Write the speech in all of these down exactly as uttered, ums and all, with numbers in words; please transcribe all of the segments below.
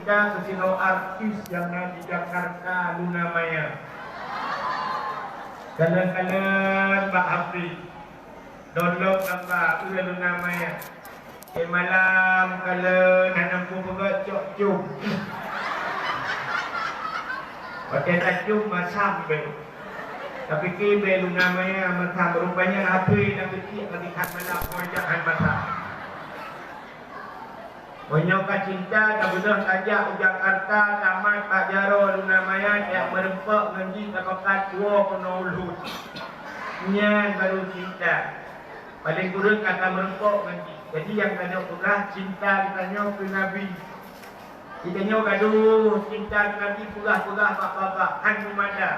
Keu sidroe artis nyang na di Jakarta, Luna Maya. Kalon-kalon bak Hafiz. Download gamba, eu Luna Maya. Di malam kalon hana peue peugah cok cum. Watèe tacum masam bèk. Tapike bèk Luna Maya masam, rupanya Hafiz na keuciek lagi that malam, keu jak han masam. Meunyoe ka cinta, tabeudôh tajak u Jakarta, tamat bak jaroe Luna Maya, tajak meureumpok ngon jih, tapakat dua peunoh ulôn. Nyan baru cinta. Paléng kureueng ka tameureumpok ngon jih. Jadi, nyang tanyoe peugah, cinta geutanyoe keu Nabi. Geutanyoe gadoh cinta keu Nabi, peugah-peugah bak babah, han meumada.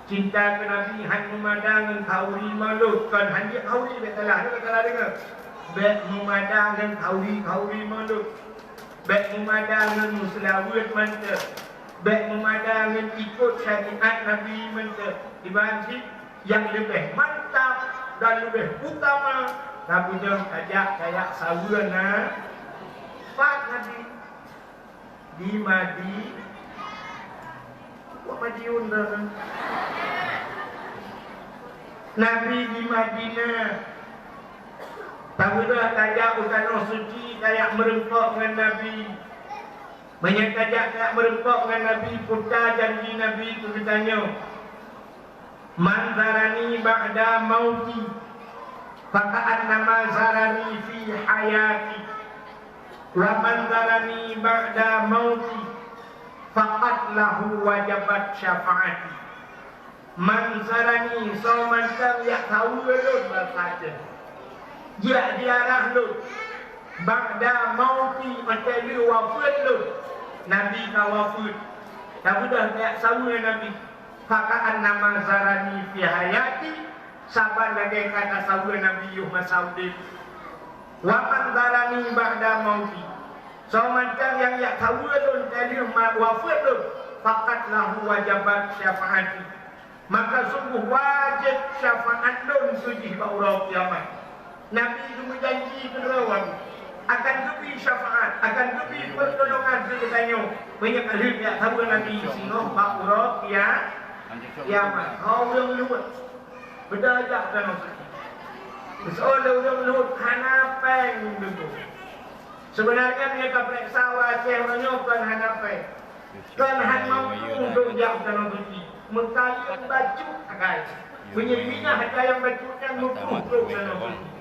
Cinta keu Nabi han meumada ngon khauri mulod, kon han jeuet khauri, bèk salah, bèk salah deungö. Bèk meumada ngon khauri-khauri mulod. Bèk meumada ngon meuseulaweuet mantong. Bèk meumada ngon ikot syariat Nabi mantong. Iban cit nyang leubeh mantap dan leubeh utama, tabeudôh tajak, tajak saweue na, pat Nabi. Di Madi-, kok Madiun dah? Nabi di Madinah. Tabeudôh tajak u Tanoh Suci, tajak meureumpok ngon Nabi. Meunyoe tajak, tajak meureumpok ngon Nabi, peue ta janji Nabi keu geutanyoe. "Man zarani ba'da mauti, faka'annama zarani fi hayati. Wa man zarani ba'da mauti, faqad lahu wajabat syafa'ati." Man zarani, soe mantong jak saweue lôn, basa jih. Jak ziarah lôn. Ba'da mauti, watèe lheueh wafeuet lôn. Nabi ka wafeuet. Tabeudôh tajak saweue Nabi. Faka'annama zarani fi hayati, saban lagèe ka tasaweue Nabi yoh masa udép. Wa man zarani ba'da mauti. Soe mantong nyang jak saweue lôn ka lheueh ma-, wafeuet lôn, faqad lahu wajabat syafa'ati. Maka sungguh wajéb syafaat lôn keu jih bak uroe kiamat. Nabi geumeujanji keudroe akan geubri syafaat, akan geubri peurtolongan keu geutanyoe. Meunyoe ka lheueh jak saweue Nabi singoh bak uroe kia-, kiamat. Ho ureueng Luhut. Beudôh jak keunoe. Soe lé ureueng Luhut hana péng deungoe. Seubeunarnya, meunyoe tapeuriksa ureueng Aceh uroe nyoe kon hana péng. Kon han mampu untuk jak u Tanoh Suci. Meukaleueng bacut sagai. Meunyoe minah ata nyang bacut nyan meupruh trok Tanoh Suci.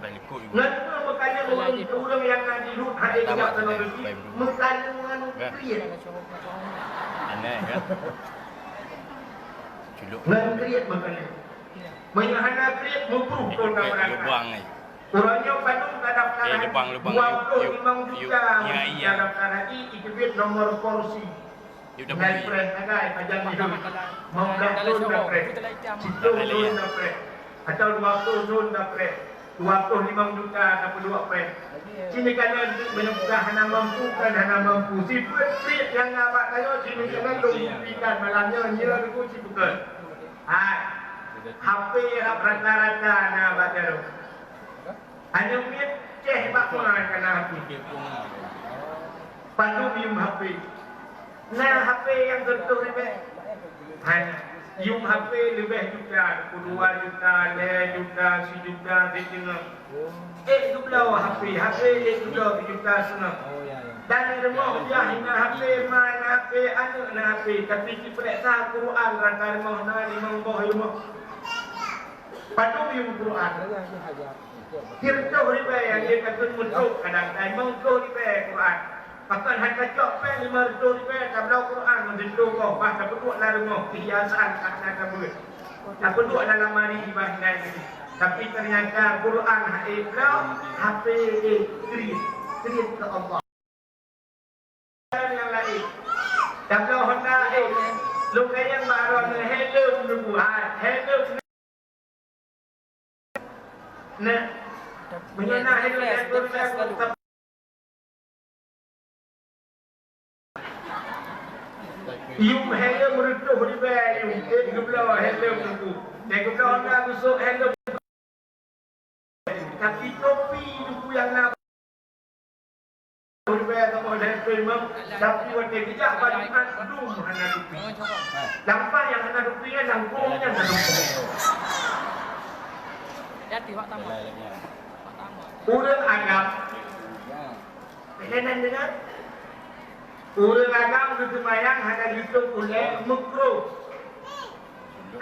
Ngon peue meukaleueng ureueng, ureueng nyang na di Luhut hana jak Tanoh Suci? Meukaleueng ngon kriet. Aneh kan? Culuk. Ngon kriet meukaleueng. Meunyoe hana kriet, meupruh trok Tanoh Suci. Lubang ni. Uroe nyoe padum ka daftar haji? Eh, lubang, lubang. Dua ploh limong juta ka daftar haji, iteubiet nomor kursi. Ngon preh sagai, pajan jih. Lima belas thon na preh. Siploh thon na preh. Atau dua ploh thon na preh. Dua ploh limong juta tapeuduek preh. Sini kan meunyoe hana mampu, kan hana mampu. Sifeuet kriet nyang na bak tanyoe, sini kan lôn buktikan malam nyoe, nyoe Teungku, sifeuet. Hai. H P rata-rata na bak tanyoe. Aneuk miet ceh bak ma ka na H P. Padum yuem H P. Na H P nyang sireutoh ribèe? Hana. Yuem H P leubeh juta, dua juta, lhèe juta, sijuta, siteungoh. Ék geubloe H P, H P ék geubloe sijuta siteungoh. Dan di rumoh yah na H P, ma na H P, aneuk na H P, tapi sipeuriksa Quran rata rumoh na limong boh rumoh. Padum yuem Quran? Sireutoh ribèe nyang jeuet takheun meutrok, kadang limong ploh ribèe Quran. Pakon hana cok péng limong reutôh ribèe tabloe Quran ngon sireutoh boh, bah tapeuduek lam rumoh, hiasan ka hana tabeuet. Tapeuduek lam lamari bah hindai lagi. Tapi ternyata Quran han ék bloe, H P ék kriet, kriet keu Allah. Nyang laén. Tabloe Honda, eh, lôn kayang bak droeneuh helm neubuhat, helm. Nah, meunyoe na helm, yuem helm reutôh ribèe, yuem, eh, geubloe helm Teungku. Dan geubloe Honda geusuet helm. Tapi topi Teungku nyang na Oleh tu imam, tapi watèe geujak bak Jumat, dum hana dupi. Lampah nyang hana dupi nyan, langkong nyan hana dupi. Ureueng agam, peurenan deungon? Ureueng agam geuseumayang hana geutôp ulèe, meukruh.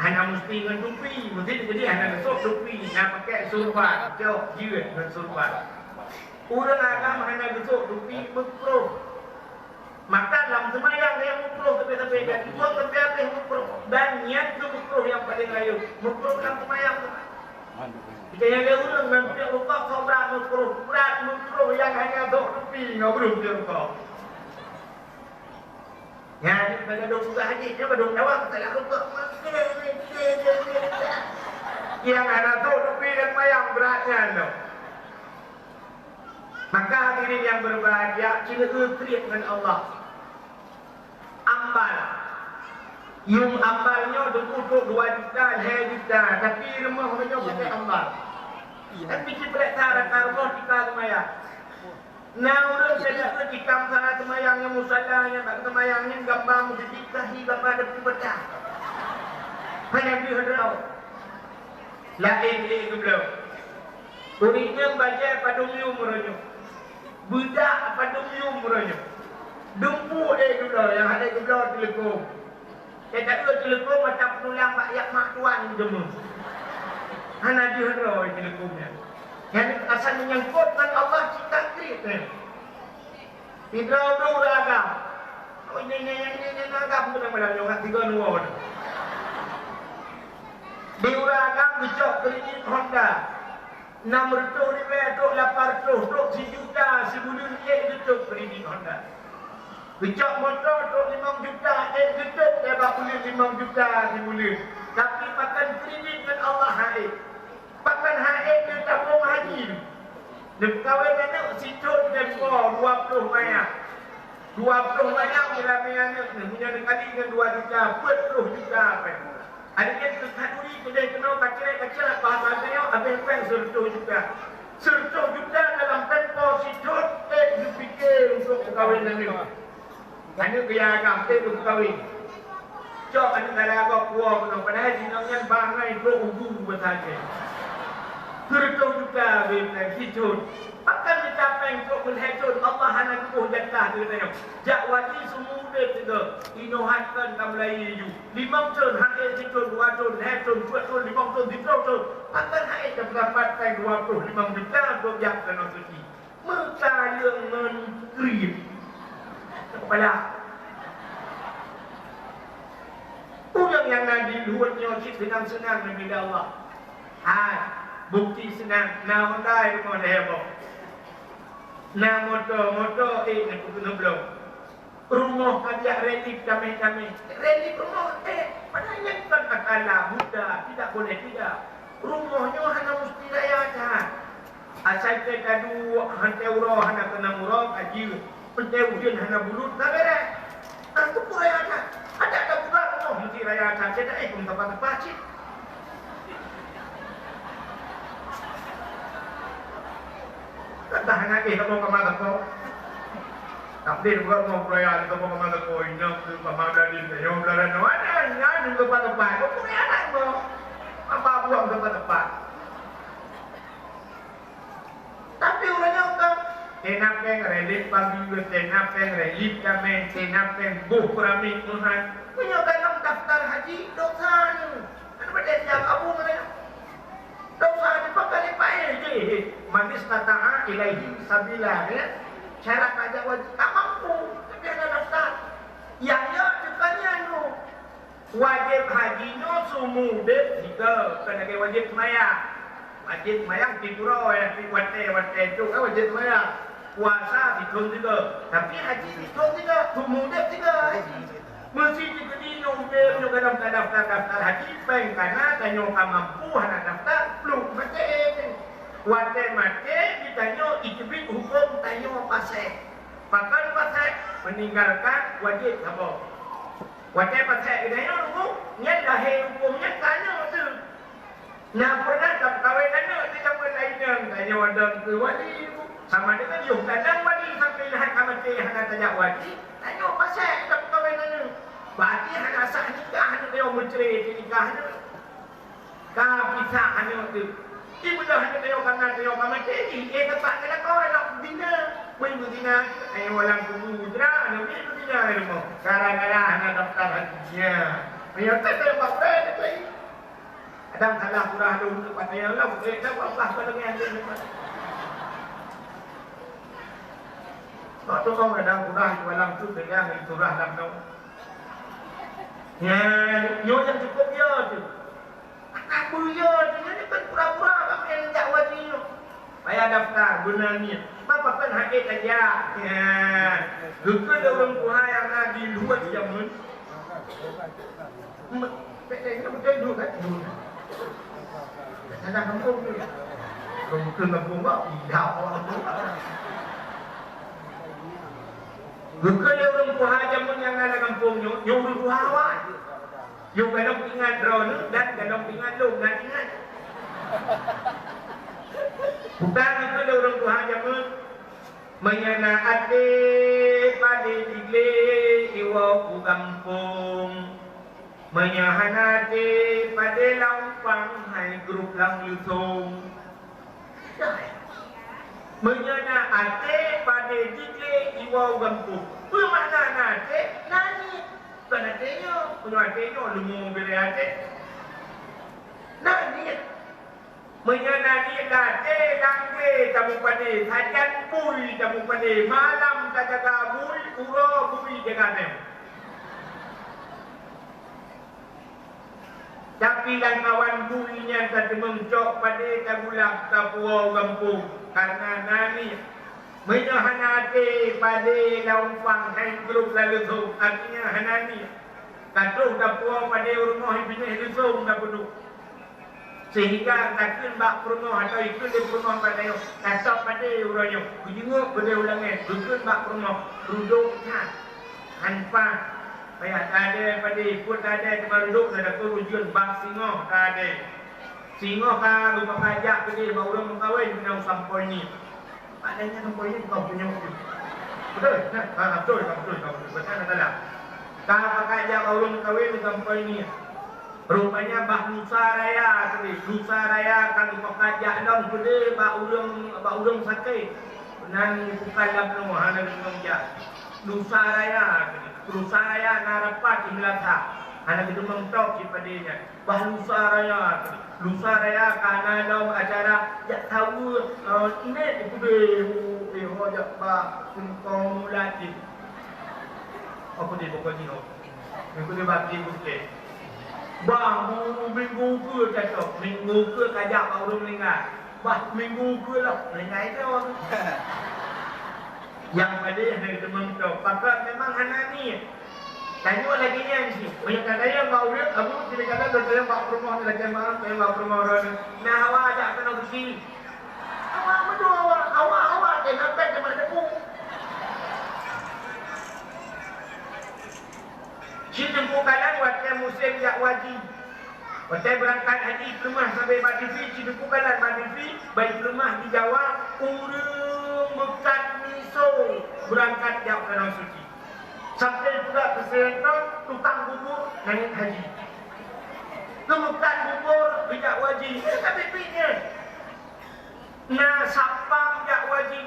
Hana musti ngon dupi, meusti jadi hana geusôk dupi, na pakèk surban, cok jeuet ngon surban. Ureueng agam hana geusôk dupi meukruh. Maka lam seumayang nyang meukruh sabe-sabe dan dua sabe habéh meukruh. Dan nyan keuh meukruh nyang paleng rayeuk, meukruh lam seumayang. Kita nyang lé ureueng ngon piôh rukok, sobra meukruh, brat meukruh nyang hana sôk dupi ngon ureueng piôh rukok. Nyan, pada dong peugah hadis, nyan pada dong jawab, salah rukok. Nyang hana sôk dupi dan mayang berat nyan tu. Maka hadirin yang berbahagia, ceungeue kriet ngon Allah. Ambal. Yum ambal nyoe teungku trok dua juta, lhèe juta, tapi rumoh nyoe pakai ambal. Tapi ciprek sa raka rumoh tika seumayang. Na ureueng teuka tikam sana seumayang ngon musala nyan, bak seumayang nyan gamba meuseujid, tahi gamba debu beudah. Hana jeuet droe. Laén lé geubloe. Ureueng inong bajèe padum yum uroe nyoe. Beudak padum yum uroe nyoe. Dumpeue lé geubloe, nyang hana geubloe teuleuko. Teuka teuleuko macam penulang bak yak mak tuan geujeumeung. Hana jeuet droe teuleuko nyan. Nyan asai menyangkut ngon Allah cit takdir nyan. Sidroe ureueng agam. Oh, nyan, nyan, nyan, nyan, nyan agam tu nama nyoe, ngat tiga nua. Di ureueng agam geucok kredit Honda. Enam reutôh ribèe trok lapan reutôh, trok sijuta sibuleuen ék geutôp kredit Honda. Geucok moto trok limong juta ék geutôp lé bak buleuen limong juta sibuleuen. Tapi pakon kredit ngon Allah han ék. Pakon han ék neutabong haji. Neupeukawen aneuk sithon tempo dua ploh manyam. Dua ploh manyam diramé aneuk nyoe, meunyoe neukali ngon dua juta, peuet ploh juta péng. Adak nyan keu khanduri keudeh keunoe kacrek-kacrek bahasa tanyoe habéh péng sireutôh juta. Sireutôh juta dalam tempo sithon ék geupike untuk peukawen aneuk. Aneuk geuya agam, ék geupeukawen. Cok aneuk dara gob puwoe keunoe, padahai jinoe nyan bangai trok ubu beusaja. Sireutôh juta habéh péng sithon. Pakon mita péng trok meulhèe thon, Allah hana geuboh jatah keu geutanyoe. Jak haji seumeu udép sigoe, inoe han kon ka meulayeue ju. Limong thon, han ék sithon, dua thon, lhèe thon, peuet thon, limong thon, siploh thon. Pakon han ék dapat péng dua ploh limong juta trok jak keunoe suci. Meukaleueng ngon kriet. Kepala. Ureueng nyang na di luwat nyoe cit seunang-seunang neubri lé Allah. Hai, bukti seunang, na Honda rumoh lhèe boh. Na moto, moto ék neupeukeunong bloe. Rumoh ka jak relief damé-damé. Relief rumoh, eh, padahai nyan kon akala buta, tidak boleh tidak. Rumoh nyoe hana musti raya that. Asai teuka duek, han teuka uroe hana keunong uroe ka jeuet. Han teuka ujeuen hana bulut ka bèrèh. Ah, keupeue raya that? Adak tabuka rumoh musti raya that, cit, eh, keu teupah-teupah cit. Entah aneuk éh saboh kama teuko. Takdir bukan mau peraya saboh kama teuko, inong tu kama dari nyoe belaran nyoe. Ada nyan di tempat-tempat. Kok peraya aneuk mo? Apa buang tempat-tempat? Tapi ureueng nyoe kan, tena péng relief pagi, tena péng relief damé, tena péng boh keramik meuhan. Meunyoe dalam daftar haji, dosa nyoe. Kan pada siap abu mereka. Dosa dipakali paéh jih. Man istata'a ilaihi sabila, ya. Syarat tajak wajib tak mampu, tapi hana daftar. Nyang nyoe teuka nyan tu. Wajéb haji nyoe seumeu udép sigoe, kon lagèe wajéb seumayang. Wajéb seumayang tiep uroe, ya, tiep watèe-watèe tu kan wajéb seumayang. Puasa sithon sigoe, tapi haji sithon sigoe, seumeu udép sigoe haji. Meusti jikeudi nyoe udép nyoe gadam ka daftar-daftar haji, péng kana tanyoe ka mampu hana daftar, pluek maté. Watèe maté geutanyoe jiteubiet hukôm tanyoe paséh. Pakon paséh? Meninggalkan wajéb saboh. Watèe paséh geutanyoe hukôm, nyan lahé hukôm nyan tanyoe teuh. Nyang pernah tapeukawen aneuk di zaman laén nyan, tanyoe dong keu wali. Sama deungon yoh kadang wali sampoe lheueh ka maté hana tajak wali, tanyoe pasai ka peukawen aneuk. Berarti hana sah nikah aneuk, tanyoe meucre nikah aneuk. Ka pisah aneuk teuh. Ibudah aneuk tanyoe ka na, tanyoe ka maté jih, eh, teumpat keu lakoe lom beuzina. Meunyoe beuzina, tanyoe lam kubu putra, aneuk miet beuzina di rumoh. Gara-gara hana daftar haji. Ya. Meunyoe ka tanyoe bak preh, Kadang salah surah lôn tu, pakai yang lom, eh, dah Allah, pada nyan tu. Sebab tu orang kadang surah di malam tu, dengan surah lam tu. Ya, nyoe yang cukup dia tu. Apa ya tu? Nyoe ni kan pura-pura kami yang jak wajib tu. Payah daftar, beuna niet. Mapa kan hase tajak? Ya. Geukheun lé ureueng tuha nyang na di luwa jameun. Me-, beutôi, beutôi, beutôi, beutôi. Tanah kampung tu. Kampung, kampung, bak, tidak orang tu. Geukheun lé ureueng tuha jameun nyang na lam kampung nyoe, nyoe ureueng tuha awai. Nyoe galom ingat droeneuh dan galom ingat lôn, na ingat. Bukan itu lé ureueng tuha jameun. Meunyoe na até padé diglé iwoe u gampông. Meunyoe hana até padé lam umpang hai grup lam leusông. Meunyoe na até padé diglé iwoe u gampông. Peue makna na até? Na niet. Kon até nyoe, meunyoe até nyoe leumô bire até. Na niet. Meunyoe na niet até, lam glé tameupadé, sajan bui tameupadé, malam tajaga bui, uroe bui jaga mèe. Tapi lam kawan bui nyan tateumeung cok padé tagulak tapuwoe u gampông, kareuna na niet. Meunyoe hana até padé lam umpang hai grup lam leusông, artinya hana niet. Ka troh tapuwoe padé u rumoh binéh leusông tapeuduek. Sehingga takheun bak peurumoh atawa ikheun lé peurumoh bak tanyoe, "Tatôb padé uroe nyoe, beujeungok beudôh u langèt, beukheun bak peurumoh, rudôk that, hanpa, payah tadèe padé, peuet tadèe teuma rudôk, na takheun ujeuen bah singoh tadèe." Singoh ka geupakat jak keudéh bak ureueng meukawen keunan u sampoe nyoe. Maknanya sampoe nyoe bukan punya waktu. Betul? Ha, ha, betul, betul, betul, betul. Betul, betul. Ka pakat jak bak ureueng meukawen sampoe nyoe. Rupanya bah lusa raya tadi. Lusa raya ka geupakat jak lom keudéh bak ureueng, bak ureueng sakét. Nan bukan lam nyoe, hana geuteumeung jak. Lusa raya tadi. Lusa raya na rapat di Meulasa. Hana geuteumeung tok sipadé nyan. Bah lusa raya, lusa raya ka na lom acara jak saweue, eh, inék di keudéh, eh, ho jak ba singkong mulat jih. Apa dia pokok jih ho? Minggu dia bagi bukit. Bah, bu-, minggu ke cocok, minggu ke kajak bak ureueng meuninggai. Bah, minggu ke lah, meuninggai tu. Nyang padé hana teumantong. Pakon memang hana niet. Tanyoe lagèe nyan cit. Meunyoe tatanyong bak ureueng, abu, sila jalan, tatanyong bak peurumoh, lagèe malam, tatanyong bak peurumoh droeneuh. Nah, awak jak keunoe keuci. Awak meudua, awak, awak, awak, kena pèng teuma debu. Cit teungku kalon watèe musém jak haji. Watèe beurangkat haji, peuleumah sabe bak TV, cit teungku kalon bak TV, bak peuleumah di Jawa, ureueng meukat miso beurangkat jak u Tanoh Suci. Sampoe peugah keu sinetron, tukang bubur, nangèt haji. Geumeukat bubur, geujak haji. Nyan ka biet-biet nyan. Na sapang jak haji.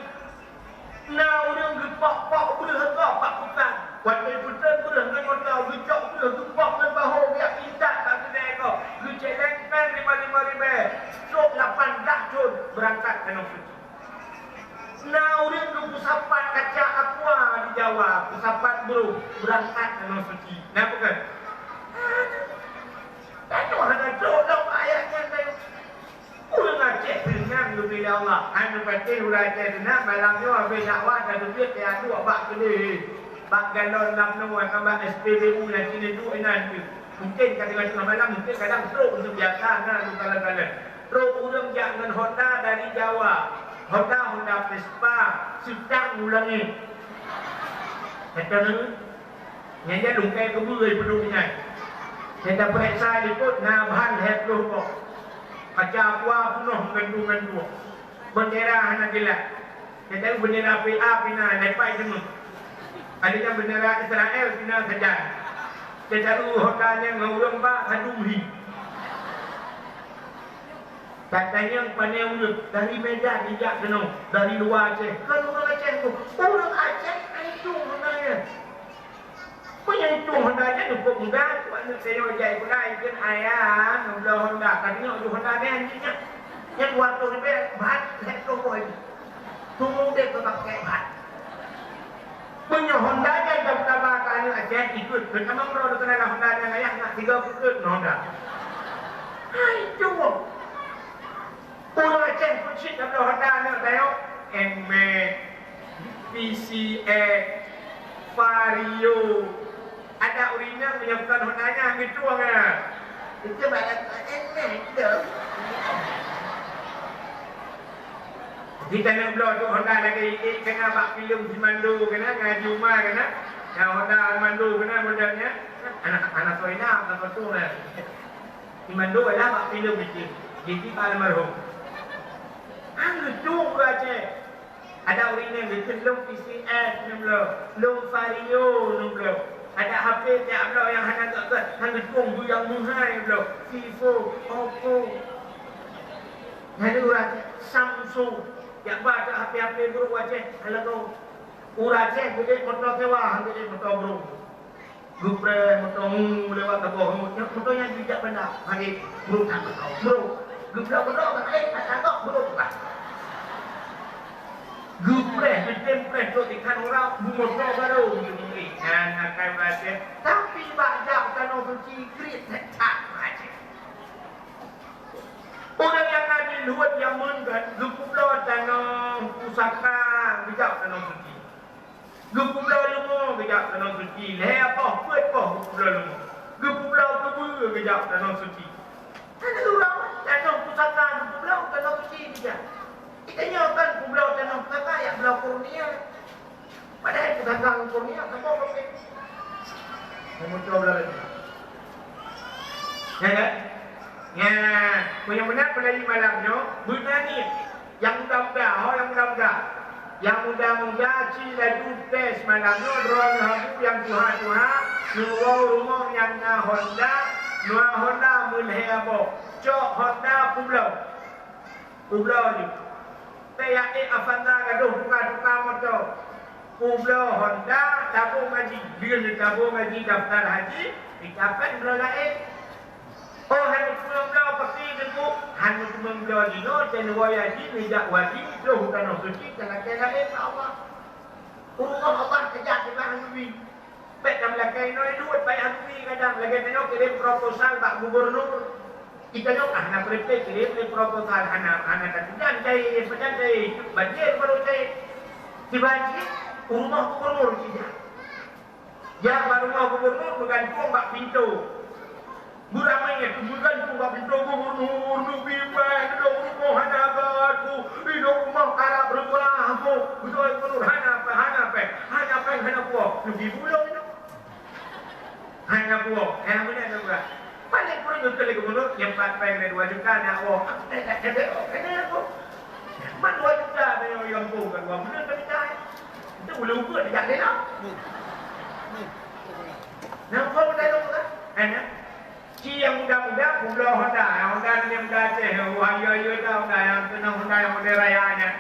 Na ureueng geupok-pok breuh gob bak kutang. Watèe peutrön breuh ngon mata, geucok breuh, geupok ngon bahô, geujak intat bak keudè gob. Geucèleng pèng limong-limong ribèe. Trôk lapan blah thôn beurangkat keunoe suci. Na ureueng geupeusapat kaca aqua di Jawa, peusapat brôh, beurangkat keunoe suci. Na peugah? Tanyoe hana trôk lom ayat nyan, tanyoe. Ureueng Aceh teunang geubri lé Allah. Hana patéh ureueng Aceh teunang, malam nyoe habéh dakwah, tateubiet, taduek bak keudè. Bak galon lam nyoe, bak S P B U nyang sinoe duek inan tu. Mungken ka teungoh-teungoh malam, mungken kadang trôk, untuk biasa na tu kalon-kalon. Trôk ureueng jak ngon Honda dari Jawa. Honda, Honda Vespa, seutang u langèt. Kata ureueng, nyan jan lungkai keubeue peuduek nyan. Nyang tapeuriksa likot na ban lhèe ploh boh. Kaca aqua peunoh meugantung-gantung. Beundera hana jeulaih. Teuh bendera P A pih na, lepai teuma. Ada nyang bendera Israel pih na sajan. Teuh Honda nyang ngon ureueng ba sadum hi. Tatanyong pane ureueng dari Medan dijak keunoe, dari luwa Aceh. Kon ureueng Aceh tu, ureueng Aceh itu Honda nyan. Meunyoe itu Honda nyan cukup mudah, tu aneuk saya jai pula ikut ayah nubloe Honda. Tadi nyoe ju Honda nyan jih nyan. Nyan dua ratus ribèe, bahan lhèe ploh boh jih. Tumu deh keu pakai bahan. Meunyoe Honda nyan dah taba ka aneuk Aceh ikut, keu tamong droe keunan Honda nyan ayah nak tiga peukeut Honda. Hai, itu. Ureueng Aceh pun cit tabloe Honda aneuk tayong, Nmax, P C X, Vario. Ada ureueng inong meunyoe kon Honda nyan geutueng ah. Itu malah Nmax tu. Di tanyoe bloe tu Honda lagèe iék keunan bak filem si Mando keunan, ngon Haji Umar keunan. Nyang Honda Mando keunan model nyan. Anak, anak Soina, anak Sotung lah. Si Mando adalah bak filem itu. Jadi bak almarhum. Hang geutueng ureueng Aceh. Ada ureueng inong geukheun lôn P C X nubloe, lôn Vario nubloe. Ada H P tiep bloe nyang hana gèt-gèt, hana tueng beu nyang meuhai bloe, Vivo, Oppo. Nyan ureueng Aceh, Samsung. Jak ba H P-H P brôk Aceh, hana gèt. Ureueng Aceh geuék moto sewa, hana geuék moto brôk. Geupreh moto ngu lewat saboh ngu. Nyan moto nyan jijak banda. Mari, brôk that moto. Brôk. Geubloe-bloe kan, eh, ata gok brôk bah. Geupreh, geutem preh trok ikan orang, bu moto baru. Nyan akai ureueng Aceh. Tapi bak jak tanoh suci, kriet that-that ureueng Aceh. Ureueng nyang na di luwat Yaman kan, geupubloe tanoh pusaka, geujak tanoh suci. Geupubloe leumô geujak tanoh suci, lhèe boh peuet boh geupubloe leumô. Geupubloe keubeue geujak tanoh suci. Hana lurah, tanoh pusaka geupubloe tanoh suci geujak. Geutanyoe kan publoe tanoh pusaka nyang bloe kurnia. Padahai pusaka ngon kurnia saboh lom. Meumuncul lagi. Ya kan? Ya, meunyoe meunan peulayeue malam nyoe, beuna niet. Nyang muda-muda, ho nyang muda-muda. Nyang muda-muda ci laju tes malam nyoe droeneuh habu nyang tuha-tuha, neuwoe rumoh nyang na Honda, neuwoe Honda meulhèe boh. Cok Honda publoe. Publoe jih. Teuyak ék Avanza gadoh tuka-tuka moto. Publoe Honda tabong haji. Lheueh neutabong haji daftar haji, neucapét bloe laén. Oh, hana teumé bloe pasti teungku, hana teumé bloe jinoe, teuh neuwoe haji, neujak u haji, troh u tanoh suci, talakée laén bak Allah. U rumoh Allah teujak teuka hana bi. Bèk tameulakée inoe luwat payah geubi kadang lagèe tanyoe kirém proposal bak gubernur. Geutanyoe ah na prepe kirém lé proposal hana, hana tatujan cai, pajan cai, banjir baru cai. Tiba cit u rumoh gubernur jijak. Jak bak rumoh gubernur meugantung bak pintoe. Geuramé nyan keupeugah tuba pintoe gubernur, neubi péng, inong rumoh hana gèt, inong rumoh karab reubah, beutôi gubernur hana péng, hana péng, hana péng, hana puwoe. Neubi buleuen inong. Hana puwoe, hana beuna neupeugah. Paléng pun geukheun lé gubernur, nyan pat péng lé dua juta, nak woe. Hana, hana, hana, hana. Man dua juta, hana nyang pun, kan dua buleuen ka mita. Itu ulèe ukeue dijak lé lah. Nang kau dah dong lah. Hana. Ci nyang muda-muda, publoe Honda. Nyang Honda ni muda Aceh. Wah, ya, ya, dah Honda nyang keunong Honda nyang model raya nyan.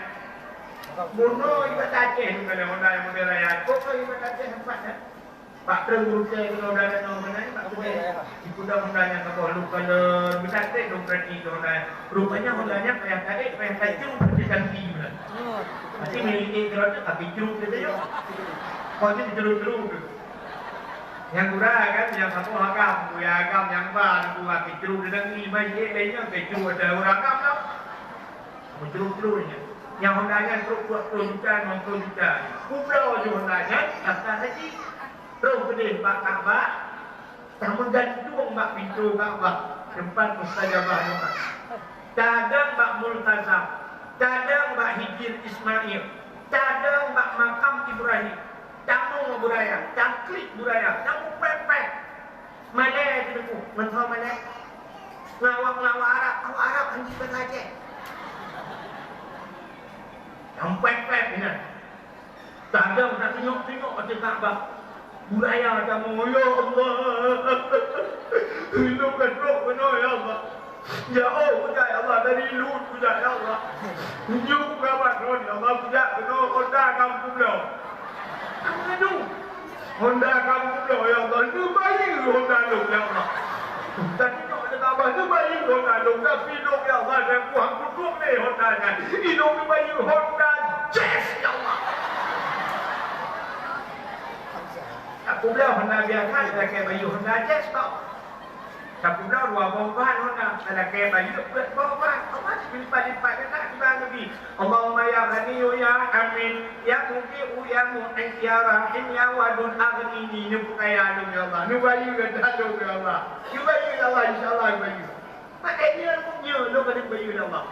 Bunoe ibarat Aceh tu kalau Honda nyang model raya. Kok kau ibarat Aceh tempat, eh? Bak treun gurutée keunoe Honda nyan, Honda nyan, bak treun. Model raya. Di Honda, Honda nyang saboh lôn kalon, meusaték lôn perhati keu Honda nyan. Rupanya Honda nyan payah tarék, payah tacrub, payah ganti pula. Hmm. Pasti milik keroda, tapi crub dia tu. Kau tu dicrub-crub tu. Nyang gura kan, nyang saboh agam, buya agam, nyang ba, buya kicrub di negeri, mai jih lainnya, kicrub ada ureueng agam tau. Meucrub-crub nyan. Nyang Honda nyan trok dua ploh juta, lima ploh juta. Kubloe ju Honda nyan, daftar haji. Troh keudeh bak Ka'bah, tameugantung bak pintoe Ka'bah, teumpat mustajabah doa. Tadong bak Multazam, tadong bak Hijir Ismail, tadong bak makam Ibrahim. Tamu budaya, taklik budaya, tamu pepet. Malée teungku, meuntho malée. Ngawak-ngawak Arab, awak Arab hanji bahasa Aceh. Nyang pepet ina. Adam tatunyok-tunyok ateueh Ka'bah. Beuraya kamoe, "Ya Allah, ulôn ka trok keunoe, ya Allah. Jauh kujak, ya Allah, dari Lut kujak, ya Allah. Nyoe keukabat lôn, ya Allah, kujak keunoe, honda ka meubloe." Aduh, honda ka meubloe, ya Allah, neubayeue honda lôn, ya Allah. Tatunyok ateueh Ka'bah, neubayeue honda lôn, tapi lôn, ya Allah, dan Tuhan kutrok lé honda nyan. Ilôn neubayeue honda Jazz, ya Allah. Takubloe honda biasa, lakée bayeue honda Jazz tau. Takubloe dua boh ban honda, lakée bayeue peuet boh ban. Allah silipat-lipat gata tiba Nabi. Allahumma ya Ghaniyyu ya Hamid, ya Mughithu ya Mu'izz, ya Rahim ya Wadud, aghnini, neupeu kaya lôn ya Allah. Neubayeue gata lôn ya Allah. Neubayeue ya Allah, insya Allah neubayeue. Makajih nyoe lôn ka neubayeue ya Allah.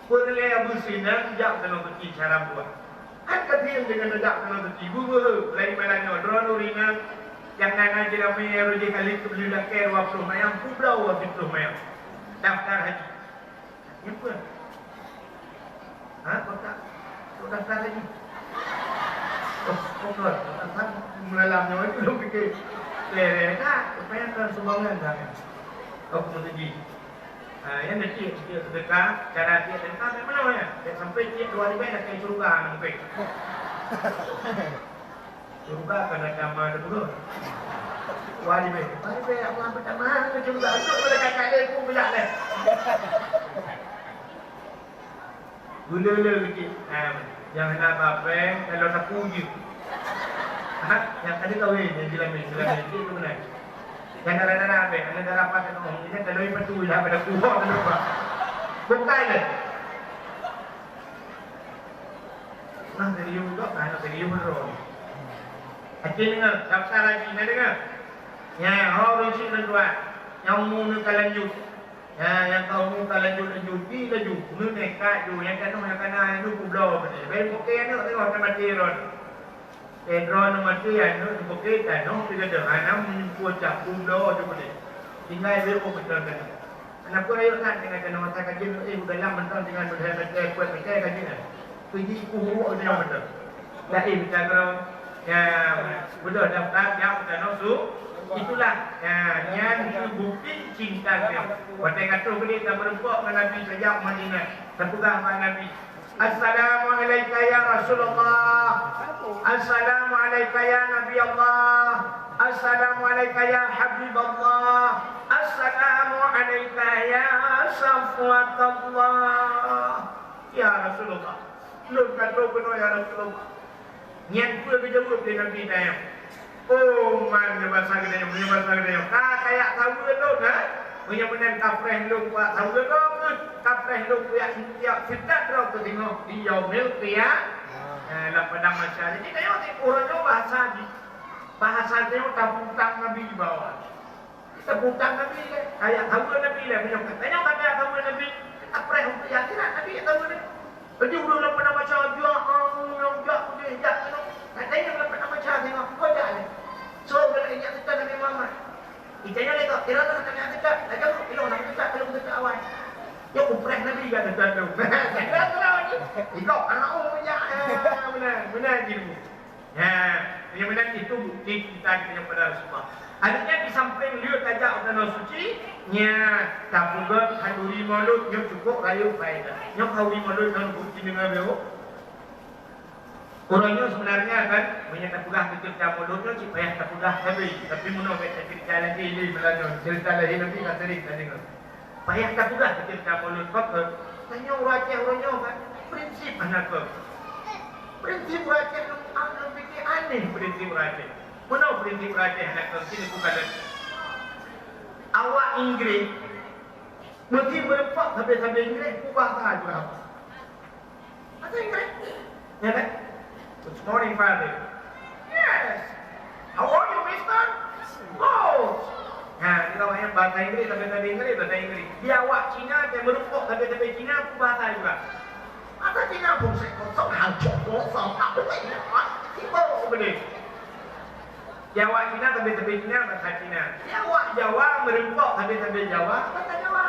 Peureulée Abu Sinan jak keunoe keuci cara buah. Kan ka sieng deungon jak keunoe keuci, beubeue laén malam nyoe, droeneuh ringan, nyang na na jiramé roh jih kali keubeli lakée dua ploh mayang, peubloe dua ploh mayang. Daftar haji. Nyan peue? Ha, kotak. Kok daftar haji? Oh, oh, kon. Kan malam nyoe itu lôn pikir. Lé, lé, tak, supaya kan sumbangan dah. Oh, kena haji. Ha, nyan na tiek, tiek seudeukah, cara tiek seudeukah, bèk meunoe nyan. Bèk sampai tiek dua ribèe lakèe syeuruga nang pèng. Syeuruga kon na tamah teupeureuet. Dua ribèe. Dua ribèe, Allah peutamah keu syeuruga. Untuk pada kakak dia pun bejak leh. Gula-gula keucik. Ha, nyang hana ba pèng, kalau sapu je. Ha, nyang ka jikawin, nyang jilamin, jilamin, cit tu beuna. Nyang dara-dara abéh, nyang dara pas tu, nyang kalau ipatu lah pada kuah tu bah. Bukai le. Nah, dari yum tu, nah, dari yum tu. Akhirnya, daftar lagi, nak dengar? Ya, ho, rujuk dan dua. Yang umur ni ka lanjut. Ha, nyang ka umu ka lanjut-lanjut, pi laju, neuneuk ka ju, nyang tanoh nyang kana nyan peubloe beude. Bèk pukée aneuk teuh ka maté droeneuh. Eh, droeneuh maté, aneuk pukée tanoh teuh gadôh, hana meunyeupue cap peubloe ju beude. Tinggai beuoh mantong tanoh. Hana peue rayeuk that tinggai tanoh, asai ka jeuet, eh, u dalam mantong tinggai beude, mantong kuat mantong ka jeuet. Keuji kuh uwok nyoe beutôi. Laén mita keudroe. Ya, beudôh daftar jak meutanong su. Itulah, ya, nyan keuh bukti cinta teuh. Watèe ka troh keudéh tameureumpok ngon Nabi tajak Madinah. Tapeugah bak Nabi, "Assalamu alaika ya Rasulullah. Assalamu alaika ya Nabi Allah. Assalamu alaika ya Habib Allah. Assalamu alaika ya Safwat Allah." Ya Rasulullah, lôn ka troh keunoe, ya Rasulullah. Nyan peue geujaweueb lé Nabi tanyoe? Oh, man, nyoe basa geutanyoe, nyoe basa geutanyoe. Ka kayak saweue lôn, ha? Meunyoe meunan kapreh lôn bak saweue droe keuh, kapreh lôn kuyak tiep seudat droe keuh singoh di Yaumil Qiyamah. Ha, lam padang mahsyar. Jadi, tanyoe di uroe nyoe bahasa jih. Bahasa tanyoe taputang Nabi di bawah. Teupeutang Nabi lé, kayak saweue Nabi lé, meunyoe ka tanyoe ka kayak saweue Nabi, kapreh untuk akhirat Nabi jak saweue lé. Laju ureueng lam padang mahsyar, jak, ah, jak udeh, jak keunoe. Ka tanyoe lam padang mahsyar singoh, kok jak lé. So, galak ingat teuka Nabi Muhammad. Itanyoe lé kok, kira na Nabi teuka, laju ilong Nabi teuka, ilong teuka awai. Nyoe upreh Nabi ka teuka tu. Kira-kira ni. Ikok, anak oh, jak, eh, beuna, beuna jih. Ya, meunyoe meunan itu bukti cinta geutanyoe kepada Rasulullah. Akhirnya di samping lheueh tajak u Tanoh Suci, nya tapeugöt khanduri Maulud nyoe cukup rayeuk faedah. Nyoe khanduri Maulud ngon bukti deungoe beuh. Uroe nyoe sebenarnya kan, meunyoe tapeugah keu ceurita Maulud nyoe cit payah tapeugah sabe, tapi meunoe bèk taceurita lagèe lé meulajeuen, ceurita lahé Nabi ka sering tadeungoe. Payah tapeugah keu ceurita Maulud, pakon? Tanyoe ureueng Aceh uroe nyoe kan, prinsip hana kon. Prinsip ureueng Aceh lôn, lôn pike aneh prinsip ureueng Aceh. Meunoe prinsip ureueng Aceh hana kon, sini bukan lagi. Awak Inggris, meusti meureumpok sabe-sabe Inggris, peubahasa jih. Bahasa Inggris. Ya kan? Good morning, Father. Yes. How are you, Mister? Good. Ha, di bawah nyan bahasa Inggris, tapi bahasa Inggris, bahasa Inggris. Di awak Cina, dia meureumpok tapi-tapi Cina, peubahasa juga. Bahasa Cina pun saya kosong, hancur kosong, apa lagi? Tiba sebenarnya. Di awak Cina, tapi-tapi Cina, bahasa Cina. Di awak Jawa, meureumpok tapi-tapi Jawa, bahasa Jawa.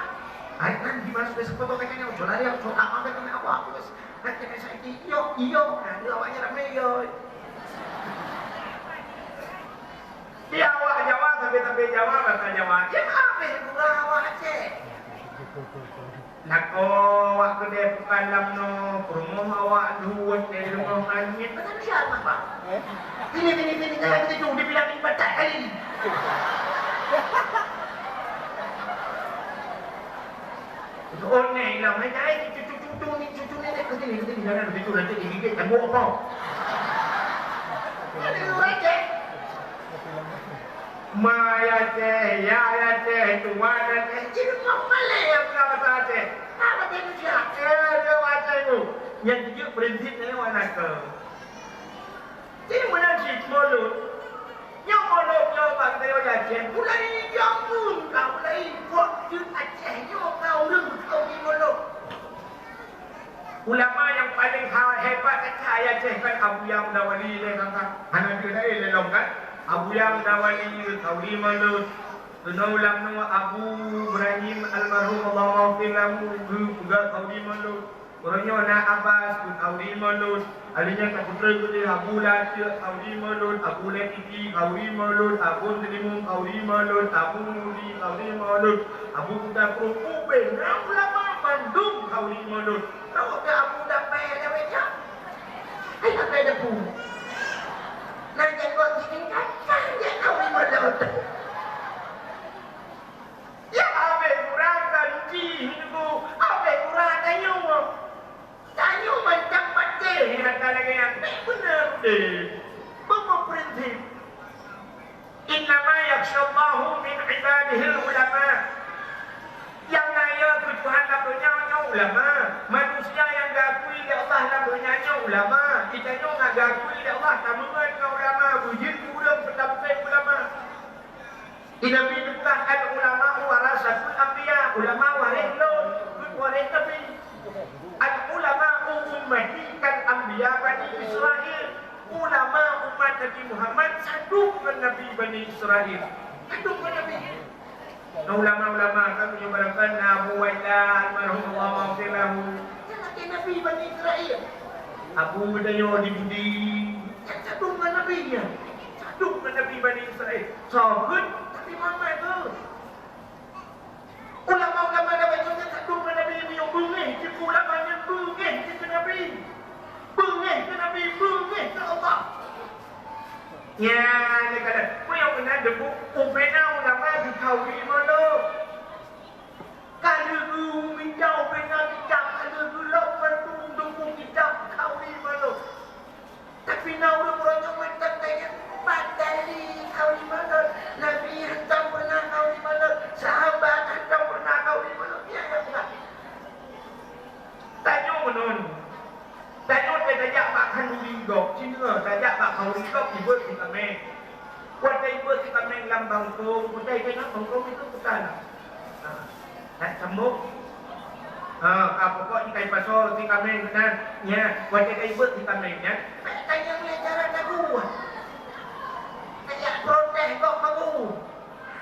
Hai, kan, di mana sudah sepuluh tahun kan, yang jual dia, jual apa, kan, apa, apa, Hana sakét, iyo, iyo. Ha, di awaknyan ramé, iyo. Di awak Jawa, sabe-sabe Jawa, basa Jawa. Ya, habéh gura awak Aceh. Lakoe awak keudè bukan lam noe, peurumoh awak duek, di rumoh langét. Basa Aceh mah, Bang. Sini, sini, sini, jangan begitu, dibilang ini batat kali. Cucu ni, cucu, cucu ni, cucu ni, ke sini, ke sini, jangan begitu, nanti digigit cambuk apa. Ada orang cek. Ma ya cek, ya ya cek, tuan ya cek. Ini kok malah ya pernah kata cek. Apa dia tu siap? Eh, dia wajah tu. Yang tujuh prinsip saya warna ke. Jadi meunan cit mulod. Nyoe mulod nyoe bak geutanyoe di Aceh, mulai jameun ka mulai buet jeuet Aceh nyoe ka ureueng beutôi mulod. Ulama nyang paleng ha-, hebat Aceh di Aceh kan Abuya Muda Wali lé kan, kan? Hana deuh laén lé lom kan? Abuya Muda Wali, Kauri Mulod. Keunoe ulam nyoe Abu Ibrahim almarhum, Allahumma ghfir lahu, geupeugah Kauri Mulod. Uroe nyoe na Abbas, Kauri Mulod. Alheuh nyan ka peutrön keudeh Abu Lateuk, Kauri Mulod, Abu Letiti, Kauri Mulod, Abu Teulimong, Kauri Mulod, Abu Mudi, Kauri Mulod, Abu Kuta Krueng, ubé na ulama bandum Kauri Mulod. Tahu ke Abu Dapai lawét nyan? Hai, Dapai Depu. Nan janggot jitingkat, kan dia Kauri Mulod. Ya, habéh gura tanti, Teungku, habéh gura tanyoe. Tanyoe macam patéh nyang hana lagée nyan. Bèk beuna udép. Beuprinsip. Innama yakhsyallaha min ibadihil ulama. Nyang na yö keu Tuhan lam donya nyoe ulama. Manusia nyang geuakui lé Allah lam donya nyoe ulama. Geutanyoe nyang geuakui lé Allah tameungon ngon ulama, beujeuet keu ureueng peutamsét ulama. Di Nabi geupeugah, "Al-ulama'u warasatul anbiya", ulama waréh lôn, bukan waréh Nabi. "Al-ulama'u ummati kal anbiya Bani Israil", ulama umat Nabi Muhammad sadum ngon Nabi Bani Israil. Sadum ngon Nabi. Nah, ulama-ulama kami nyang barangkahan Abu Wailah, almarhum, Allahumma ghfir lahu. Nyan lagée Nabi Bani Israil. Abu Dayo di Budi. Nyan sadum ngon Nabi nyan. Sadum ngon Nabi Bani Israil. Soe kheun? Nabi Muhammad tu. Ulama-ulama Nabi nyan sadum ngon Nabi, meunyoe beungéh jeuet keu ulama nyan, beungéh jeuet keu Nabi. Beungéh keu Nabi, beungéh keu Allah. Nyan, nyan keunan. Meunyoe keunan deungoe, ubena ulama di Kauri Mulod. Ka lheueh geumita ubena kitab, ka lheueh geulok mandum deungoe kitab Kauri Mulod. Tapi na ureueng meurojok mantong ka nyang padali Kauri Mulod. Nabi hantom pernah Kauri Mulod, sahabat hantom pernah Kauri Mulod. Nyan nyang peugah. Tanyoe meunan. Tanyoe tajak bak khanduri gob, singoh tajak bak khanduri gob, jibeuet si kaméng. Watée jibeuet si kaméng lam bangkong, watée jibeuet bangkong itu bukan. Ha, nak sambung? Ha, ka pokok jih ka jipasoe si kaméng meunan, nyan, watée ka jibeuet si kaméng nyan. Bèk tanyong lé cara tagu. Tajak protes gob bagoe.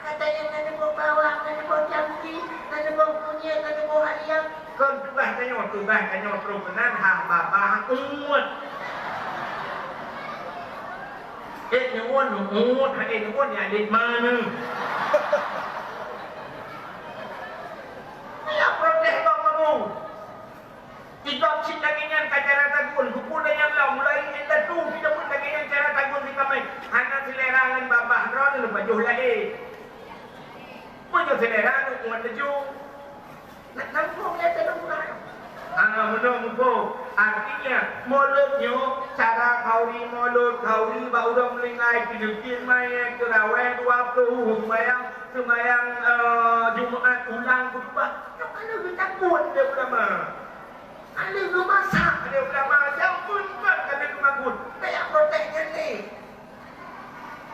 Gata nyang na neuboh bawang, na neuboh jambi, na neuboh kunyét, na neuboh ayam. Kon tugaih tanyoe, tugaih tanyoe troh keunan haba-haba uet. Eh, neuon, neuon, hai neuon, ya, dit mana? Ya, protes kok kamu? Di gob cit lagée nyan ka cara tagun, keupeue nyang lom, mulai indatu kita pun lagée nyan cara tagun si kaméng. Hana seulera ngon babah droe neupajoh lahé. Meunyoe seulera neuuet laju. Nak nampung lé teuh ureueng. Ah, meunoe muphom. Artinya, mulod nyoe cara khauri mulod, khauri bak ureueng meuninggai, keuneuk manyét, teurawéh dua ploh, seumayang, seumayang, eh, Jumat, ulang khutbah. Nyoe ka lheueh geutakot lé ulama. Ka lheueh geumasak lé ulama, jameun kon ka lheueh geumagun. Tajak protes nyan lé.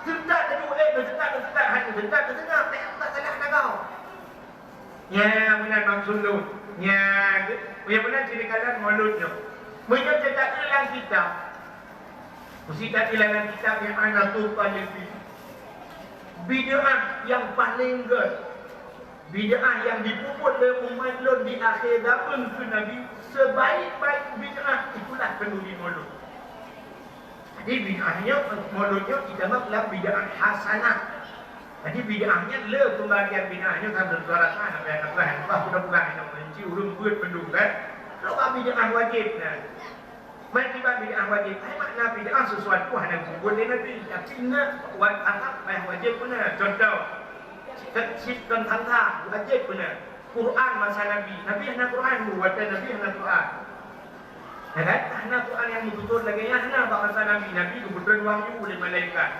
Seuntat teuduek, eh, seuntat, seuntat, hai seuntat, seuntat, tajak buka salah dagau. Nya, meunan maksud lôn. Nya, nya meunan ceurita lam mulod nyoe. Meunyoe teuka lam kitab, meusti teuka lam kitab nyang ana tutoe lé bid'ah nyang paleng gét. Bid'ah nyang jipeubuet lé umat lôn di akhé zaman keu Nabi, Sebaik-baik bid'ah itulah khanuri maulud. Jadi bid'ah nyoe, maulud nyoe ditamong lam bid'ah hasanah. Jadi bid'ah nyan le pembagian bid'ah nyoe kan bersuara sana, apa yang apa, apa sudah pegang nyoe, mesti urun buat bendung kan. Kalau bid'ah wajib nah. Mati bid'ah wajib, hai makna bid'ah sesuatu hana disebut oleh Nabi, tapi nak buat akad payah wajib benar. Contoh, sit kon tangga wajib benar. Quran masa Nabi, Nabi hana Quran, buat Nabi hana Quran. Ya kan? Hana Quran yang dibutuhkan lagi, ya hana bak masa Nabi, Nabi dibutuhkan wahyu oleh malaikat.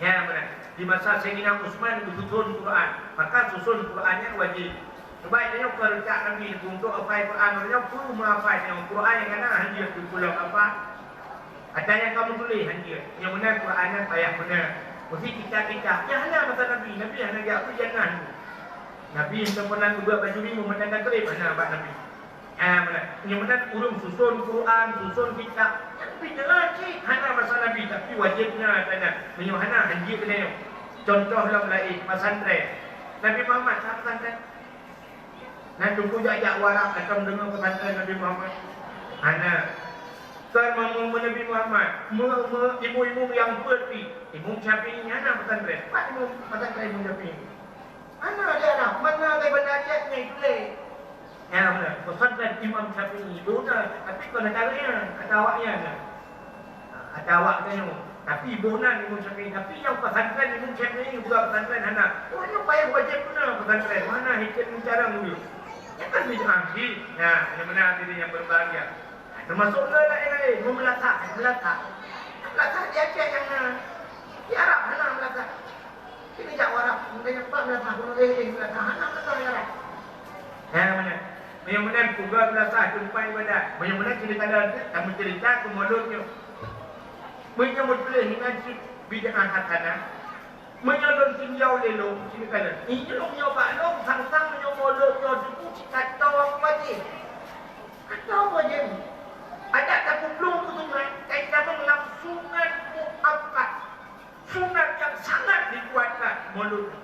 Ya, benar. Di masa Sayyidina Utsman geususun Quran, maka susun Quran nyan wajib. Sebab nyoe keuredak Nabi untuk hafai Quran, nyoe peue meuhafai nyoe Quran nyang kana hanjeuet teupeulom apa? Ada nyang kamu tulis hanjeuet. Nyang beuna Quran nyan payah beuna. Mesti kita-kita. Nyang hana masa Nabi, Nabi hana geujak u jannah. Nabi hana pernah geubuat baju rimueng meunan kreb hana bak Nabi. Ah, meunan. Nyang meunan ureueng susun Quran, susun kitab. Nyan bid'ah cit, hana masa Nabi, tapi wajéb na tanyoe. Meunyoe hana, hanjeuet keunoe. Contoh lom laén, pesantren. Nabi Muhammad sa pesantren? Na teungku jak-jak u Arab, ka tom deungoe pesantren Nabi Muhammad? Hana. Kon meumeu Nabi Muhammad, meu-, meu-, imeum-imeum nyang peuet pi, Imam Syafi'i hana pesantren. Pat imeum pesantren Imam Syafi'i? Hana di Arab, mana ada benda Aceh nyang tuléh. Ya, beuna. Pesantren Imam Syafi'i, beuna, tapi kon ata awaknyan, ata awaknyan. Ha, ata awak tanyoe. Tapi beuna Imam Syafi'i, tapi nyang pesantren Imam Syafi'i bukan pesantren hana. Oh, nyoe payah wajéb beuna pesantren. Mana hitam cara dulu. Nyan kan bid'ah cit. Nah, nyang beuna diri nyang berbahagia. Nah, termasuk le laén-laén, meumeulatah, meumeulatah. Meumeulatah di Aceh nyang na. Di Arab hana meumeulatah. Sini jak u Arab, mungkin nyan pat meumeulatah, gunong éh, éh, meumeulatah hana meumeulatah di Arab. Hé, meunan. Meunyoe meunan peugah meumeulatah teumpat ibadat. Meunyoe meunan cerita laén, kamoe cerita keu mulod nyoe. Meunyoe meutuléh nyan cit bid'ah hasanah. Meunyoe lôn tinjau lé lôn, sini ka lôn. Ih, nyoe lôn nyoe bak lôn, sang-sang meunyoe mulod nyoe teupeu cit ka tô wajéb. Ka tô wajéb. Adak tapeuplong keu sunat, kai tamong lam sunat muakkad. Sunat nyang sangat dikuatkan mulod.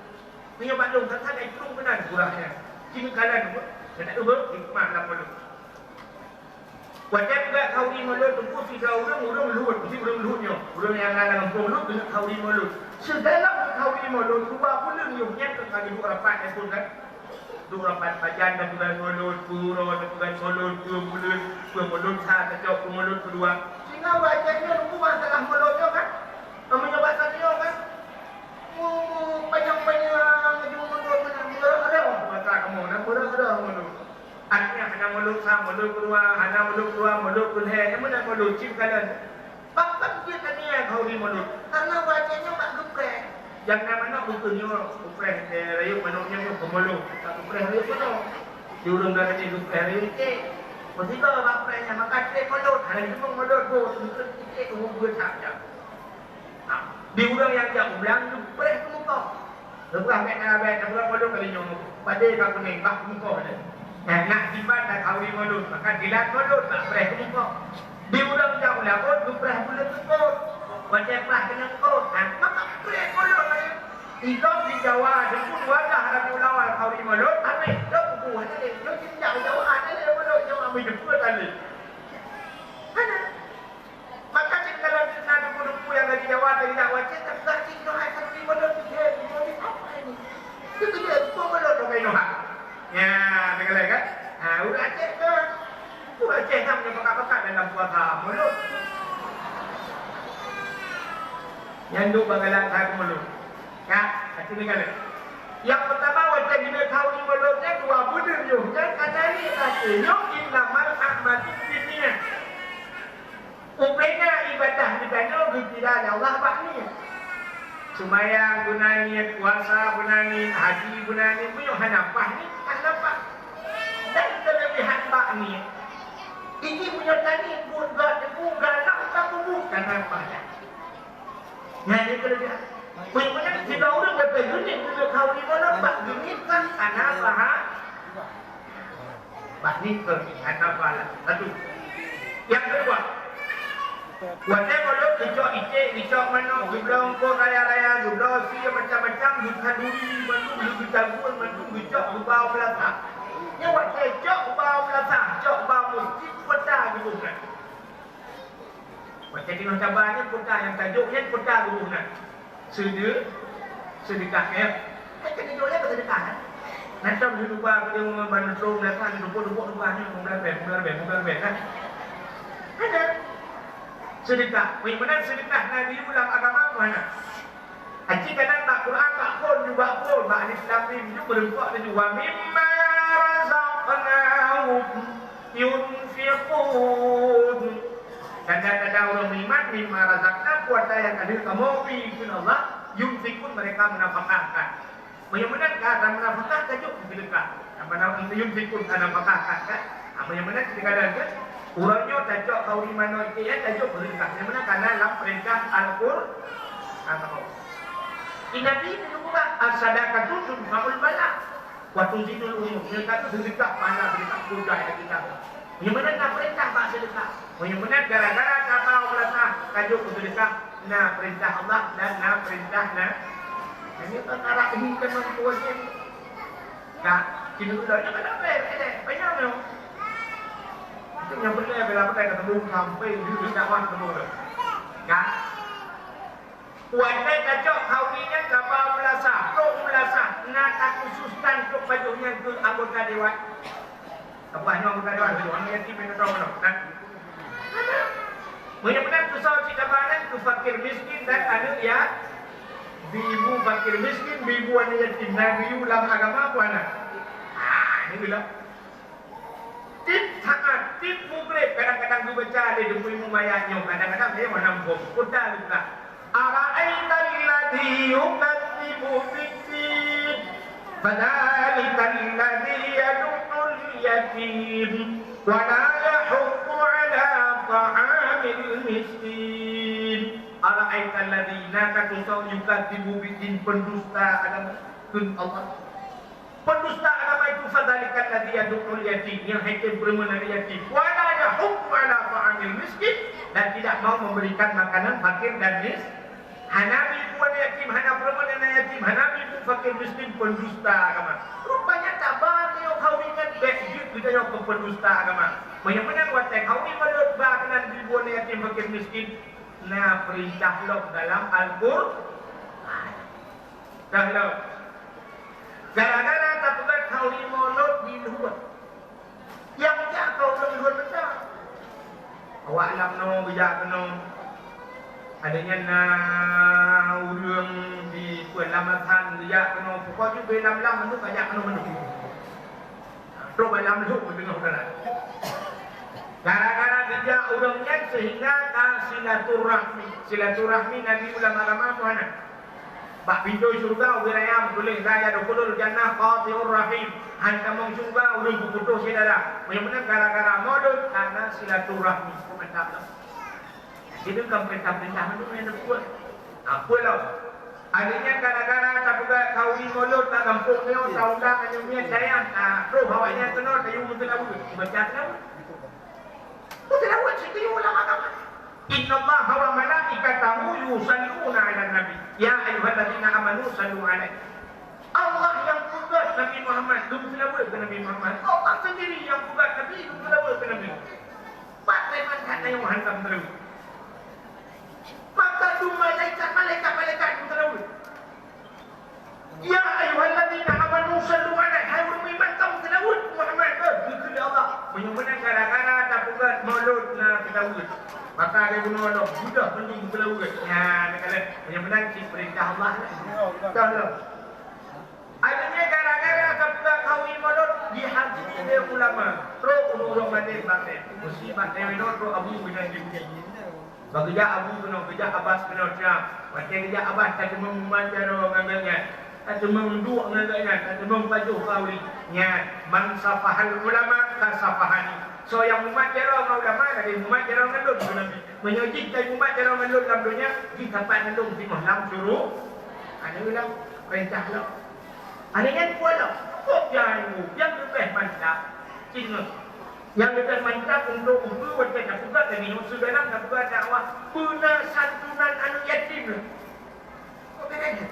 Meunyoe bak lôn, sang-sang kai plueng meunan gurah nyan. Sini ka lôn, keuneuk ubah hikmah lam mulod. Watèe peugah khanuri mulod, teungku sidroe ureueng, ureueng Luhut, meusti ureueng Luhut nyoe. Ureueng nyang na lam gampông Luhut keuneuk khanuri mulod. Sidalam khanuri mulod, dua buleuen yoh nyan ka geuduek rapat, ya, phôn kan? Duek rapat pajan tapeugah mulod, peue uroe tapeugah mulod, dua buleuen, peue mulod sa tacok keu mulod keudua. Singoh bak Aceh nyoe teungku masalah mulod nyoe kan? Meunyoe bak Aceh nyoe kan? Mu-, mu-, panyang-panyang, meunyoe mulod meunan, meurah-rah basa kamoe, na meurah-rah mulod. Artinya hana mulod sa, mulod keudua, hana mulod keudua, mulod keulhèe, nyang meunan mulod cit kalon. Pakon jeuet taniya khanuri mulod? Karena bak Aceh nyoe bak geupreh. Nyang na manok bukon nyoe, geupreh, eh, rayeuk manok nyoe keu mulod. Bak geupreh rayeuk manok. Di ureueng Garut nyoe geupreh rayeuk iték. Meusigoe bak preh nyan, maka trép mulod. Hana jiteupeue mulod, bôh, meukeue iték, bôh, beuet that nyan. Ha, di ureueng nyang jak u blang, geupreh keu mukoh. Geupreh bèk na bèk, na ureueng mulod kali nyoe. Padé ka kunéng, bah keu mukoh deh. Nah, nak simpan dan khanuri mulod, maka jilat mulod, bak preh keu mukoh. Di ureueng jak u laôt, geupreh buleuen seupôt. Watèe prah keuneuk seupôt, ha, maka preh mulod. Idong di Jawa, di pun wadah Rabiul Awal khanuri mulod, habéh, dong buku, hana lé. Nyoe cit jak u Jawa, hana lé mulod, Jawa, meujeupeuet hana lé. Hana. Maka cit kalau na teungku-teungku nyang dari Jawa, dari Jawa, cit, tapi cit, nyoe hai khanuri mulod, cit, mulod apa ini? Cit, cit, cit, mulod, dong, nyoe, ha. Ya, teugalak kan? Ha, ureueng Aceh kan? Ureueng Aceh kan meunyoe pakat-pakat dalam puasa mulod. Nyan duek bak galak that mulod. Ya, hati teugalak. Nyang peurtama, watèe geuneuk khanuri mulod nyan dua buleuen yoh nyan ka na niet até nyoe, innamal a'malu binniyat. Ubena ibadah geutanyoe geukira lé Allah bak niet. Seumayang beuna niet, puasa beuna niet, haji beuna niet, meunyoe hana paih niet, hana paih. Dan keuleubehan bak niet. Jih meunyoe taniet buet gata, buet gata ka peubuet, hana paih. Nyan keuleubehan. Meunyoe sidroe ureueng watèe geuniet, geuniet khanuri mulod bak geuniet kan hana paih. Bah ni keu hana pahala. Satu. Nyang keudua, watèe mulod geucok iték, geucok manok, geubloe eungkôt raya-raya, geubloe sie macam-macam, geukhanduri mandum, geutabur mandum, geucok geuba u meulatah. Nyan watèe cok geuba u Sah cok ba meuseujid kuota geuboh na. Watèe teungoh taba nyan kuota nyang tajok nyan kuota geuboh na. Seude-, seudeukah nyan. Kan keuneuk jok lé seudeukah kan. Nah, tom di lupa keu ban lôn belakang, dupo-dupo lupa nyan, meubeulabeh, meubeulabeh, meubeulabeh kan. Ada. Seudeukah. Meunan seudeukah na geuyue lam agama peue hana? Aci kadang bak Quran, bak phon, ju bak phon, bak alif lam mim, ju meureumpok laju, "Wa mimma razaqnahum yunfiqun." Tanda-tanda ureueng meuiman, "Mimma razaqna," kuasa nyang ka lheueh kamoe bri keu Allah, "yunfiqun," mereka menafkahkan. Meunyoe meunan ka, ka menafkah, tajok seudeukah. Apa nama yunfiqun, ka nafkahkan, kan? Ah, meunyoe meunan, kita kadang ke, uroe nyoe tacok khauri manok iték nyan, tajok seudeukah. Meunyoe meunan, karena lam perintah Al-Qur-, Al-Qur'an. Di Nabi itu juga, "As-sadaqatu tudfa'ul bala wa tuzidul umur." Mereka tu seudeukah pahala, seudeukah kuda yang kita. Meunyoe meunan na perintah bak seudeukah. Meunyoe meunan gara-gara taba u meulasah, tajok seudeukah, na perintah Allah dan na perintah na. Jadi perkara ini kan membuat Ka, kini udah dah ada apa? Ada apa yang mau? Itu yang benar bila benar ketemu sampai di dakwah ketemu tu. Ka, watèe tacok khauri nyan kaba meulasah, trok meulasah, na takhususkan trok pajoh nyan keu anggota dewan. Apa nyoe anggota dewan? Anggota yatim yang tahu mana? Kan? Meunyoe meunan keu soe cit daba nyan, keu fakir miskin dan aneuk ya-, beu ibu fakir miskin, beu ibu aneuk yatim, na geuyue lam agama peue hana? Ah, nyoe lah. Tiep saát, tiep mugreb, kadang-kadang geubaca lé deungon mumayat nyoe, kadang-kadang lé wana muphom. Peue ta luka. Ara'aital ladzi yukadzibu biddin, fadzalikal ladzi yadu'ul yatim, wa la yahuddu 'ala ta'amil miskin. Ara'aital ladzi, na ka teusoe, yukadzibu biddin, pendusta agama, kheun Allah. Pendusta agama itu, fadzalikal ladzi yadu'ul yatim, nyang hai tem peureumeun aneuk yatim, wa la yahuddu 'ala ta'amil miskin, dan tidak mau memberikan makanan fakir dan mis-, hana bri bu aneuk yatim, hana peureumeun aneuk yatim, hana bri bu fakir miskin, pendusta agama. Rupanya taba nyoe khauri nyan bèk jeuet geutanyoe keu pendusta agama. Meunyoe meunan watèe khauri mulod ba keunan bri bu aneuk yatim, fakir miskin, na peurintah lom dalam Al-Qur'an. Dah lom. Gara-gara tapeugah khauri mulod di luwa. Nyang jak keu ureueng luwa meusa. Awak lam noe geujak keunoe. Ada nyan na ureueng di Peulamasan geujak keunoe. Pokok jih beu lam-lam mandum geujak keunoe mandum. Trok bak lam lhok meuteungoh darat. Gara-gara geujak ureueng nyan sehingga ka silaturahmi. Silaturahmi Nabi ulama agama tu hana. Bak pintoe syeuruga ubé raya meutuléh, "La yadkhulul jannah qati'ur rahim." Han tamong syeuruga ureueng peuputôh syedara. Meunyoe meunan gara-gara mulod, karena silaturahmi. Mantap lah. Jadi kan perintah-perintah mandum nyang teupeue. Apa lom? Akhirnya gara-gara tapeugah khauri mulod bak gampông nyoe, taundang aneuk miet dayah, ah, roh awaknyan keunoe tayue meuseulaweuet. Baca seulaweuet. Meuseulaweuet sikeue ulama agama. Innallaha wa malaikatahu yusalluna 'alan nabi. Ya ayyuhalladzina amanu sallu 'alaihi. Allah nyang peugah Nabi Muhammad, lôn seulaweuet keu Nabi Muhammad. Allah sendiri nyang peugah Nabi, lôn seulaweuet keu Nabi. Pat lé mantong nyoe hantom teulaweuet. Maka dum malaikat, malaikat-malaikat lôn seulaweuet. Ya ayyuhalladzina amanu sallu 'alaihi, hai ureueng meuiman, kamoe seulaweuet Muhammad, eh, geukheun lé Allah. Meunyoe meunan gara-gara tapeugah mulod na seulaweuet, maka lé bunoe lom, mudah mandum seulaweuet. Nyan, ka lheueh. Meunyoe meunan cit peurintah Allah. Dah lom. Akhirnya gara-gara tapeugah khauri mulod, dihakimi lé ulama. Trok ureueng-ureueng bandét-bandét. Meusi bandét nyoe trok Abu Ghazali. Bak geujak Abu keunoe, geujak Abbas keunoe, Syam. Watèe geujak Abbas, tateumeung mumat jaroe ngon gobnyan. Tateumeung duek ngon gobnyan, tateumeung pajoh khauri. Nyan, man safahal ulama, ka safahani. Soe nyang mumat jaroe ngon ulama, lagèe mumat jaroe ngon lôn, kheun Nabi. Meunyoe jih ka mumat jaroe ngon lôn lam donya, jih sapat ngon lôn singoh lam syuru-, Aneuk lôn, peurintah lôn. Aneuk nyan peue lom? Kok nyang, nyang leubeh mantap. Cit ngon. Nyang leubeh mantap untuk ukeue watèe tapeugah lagèe nyoe, sigohlom tapeugah dakwah beuna santunan aneuk yatim lom. Kok beda nyan?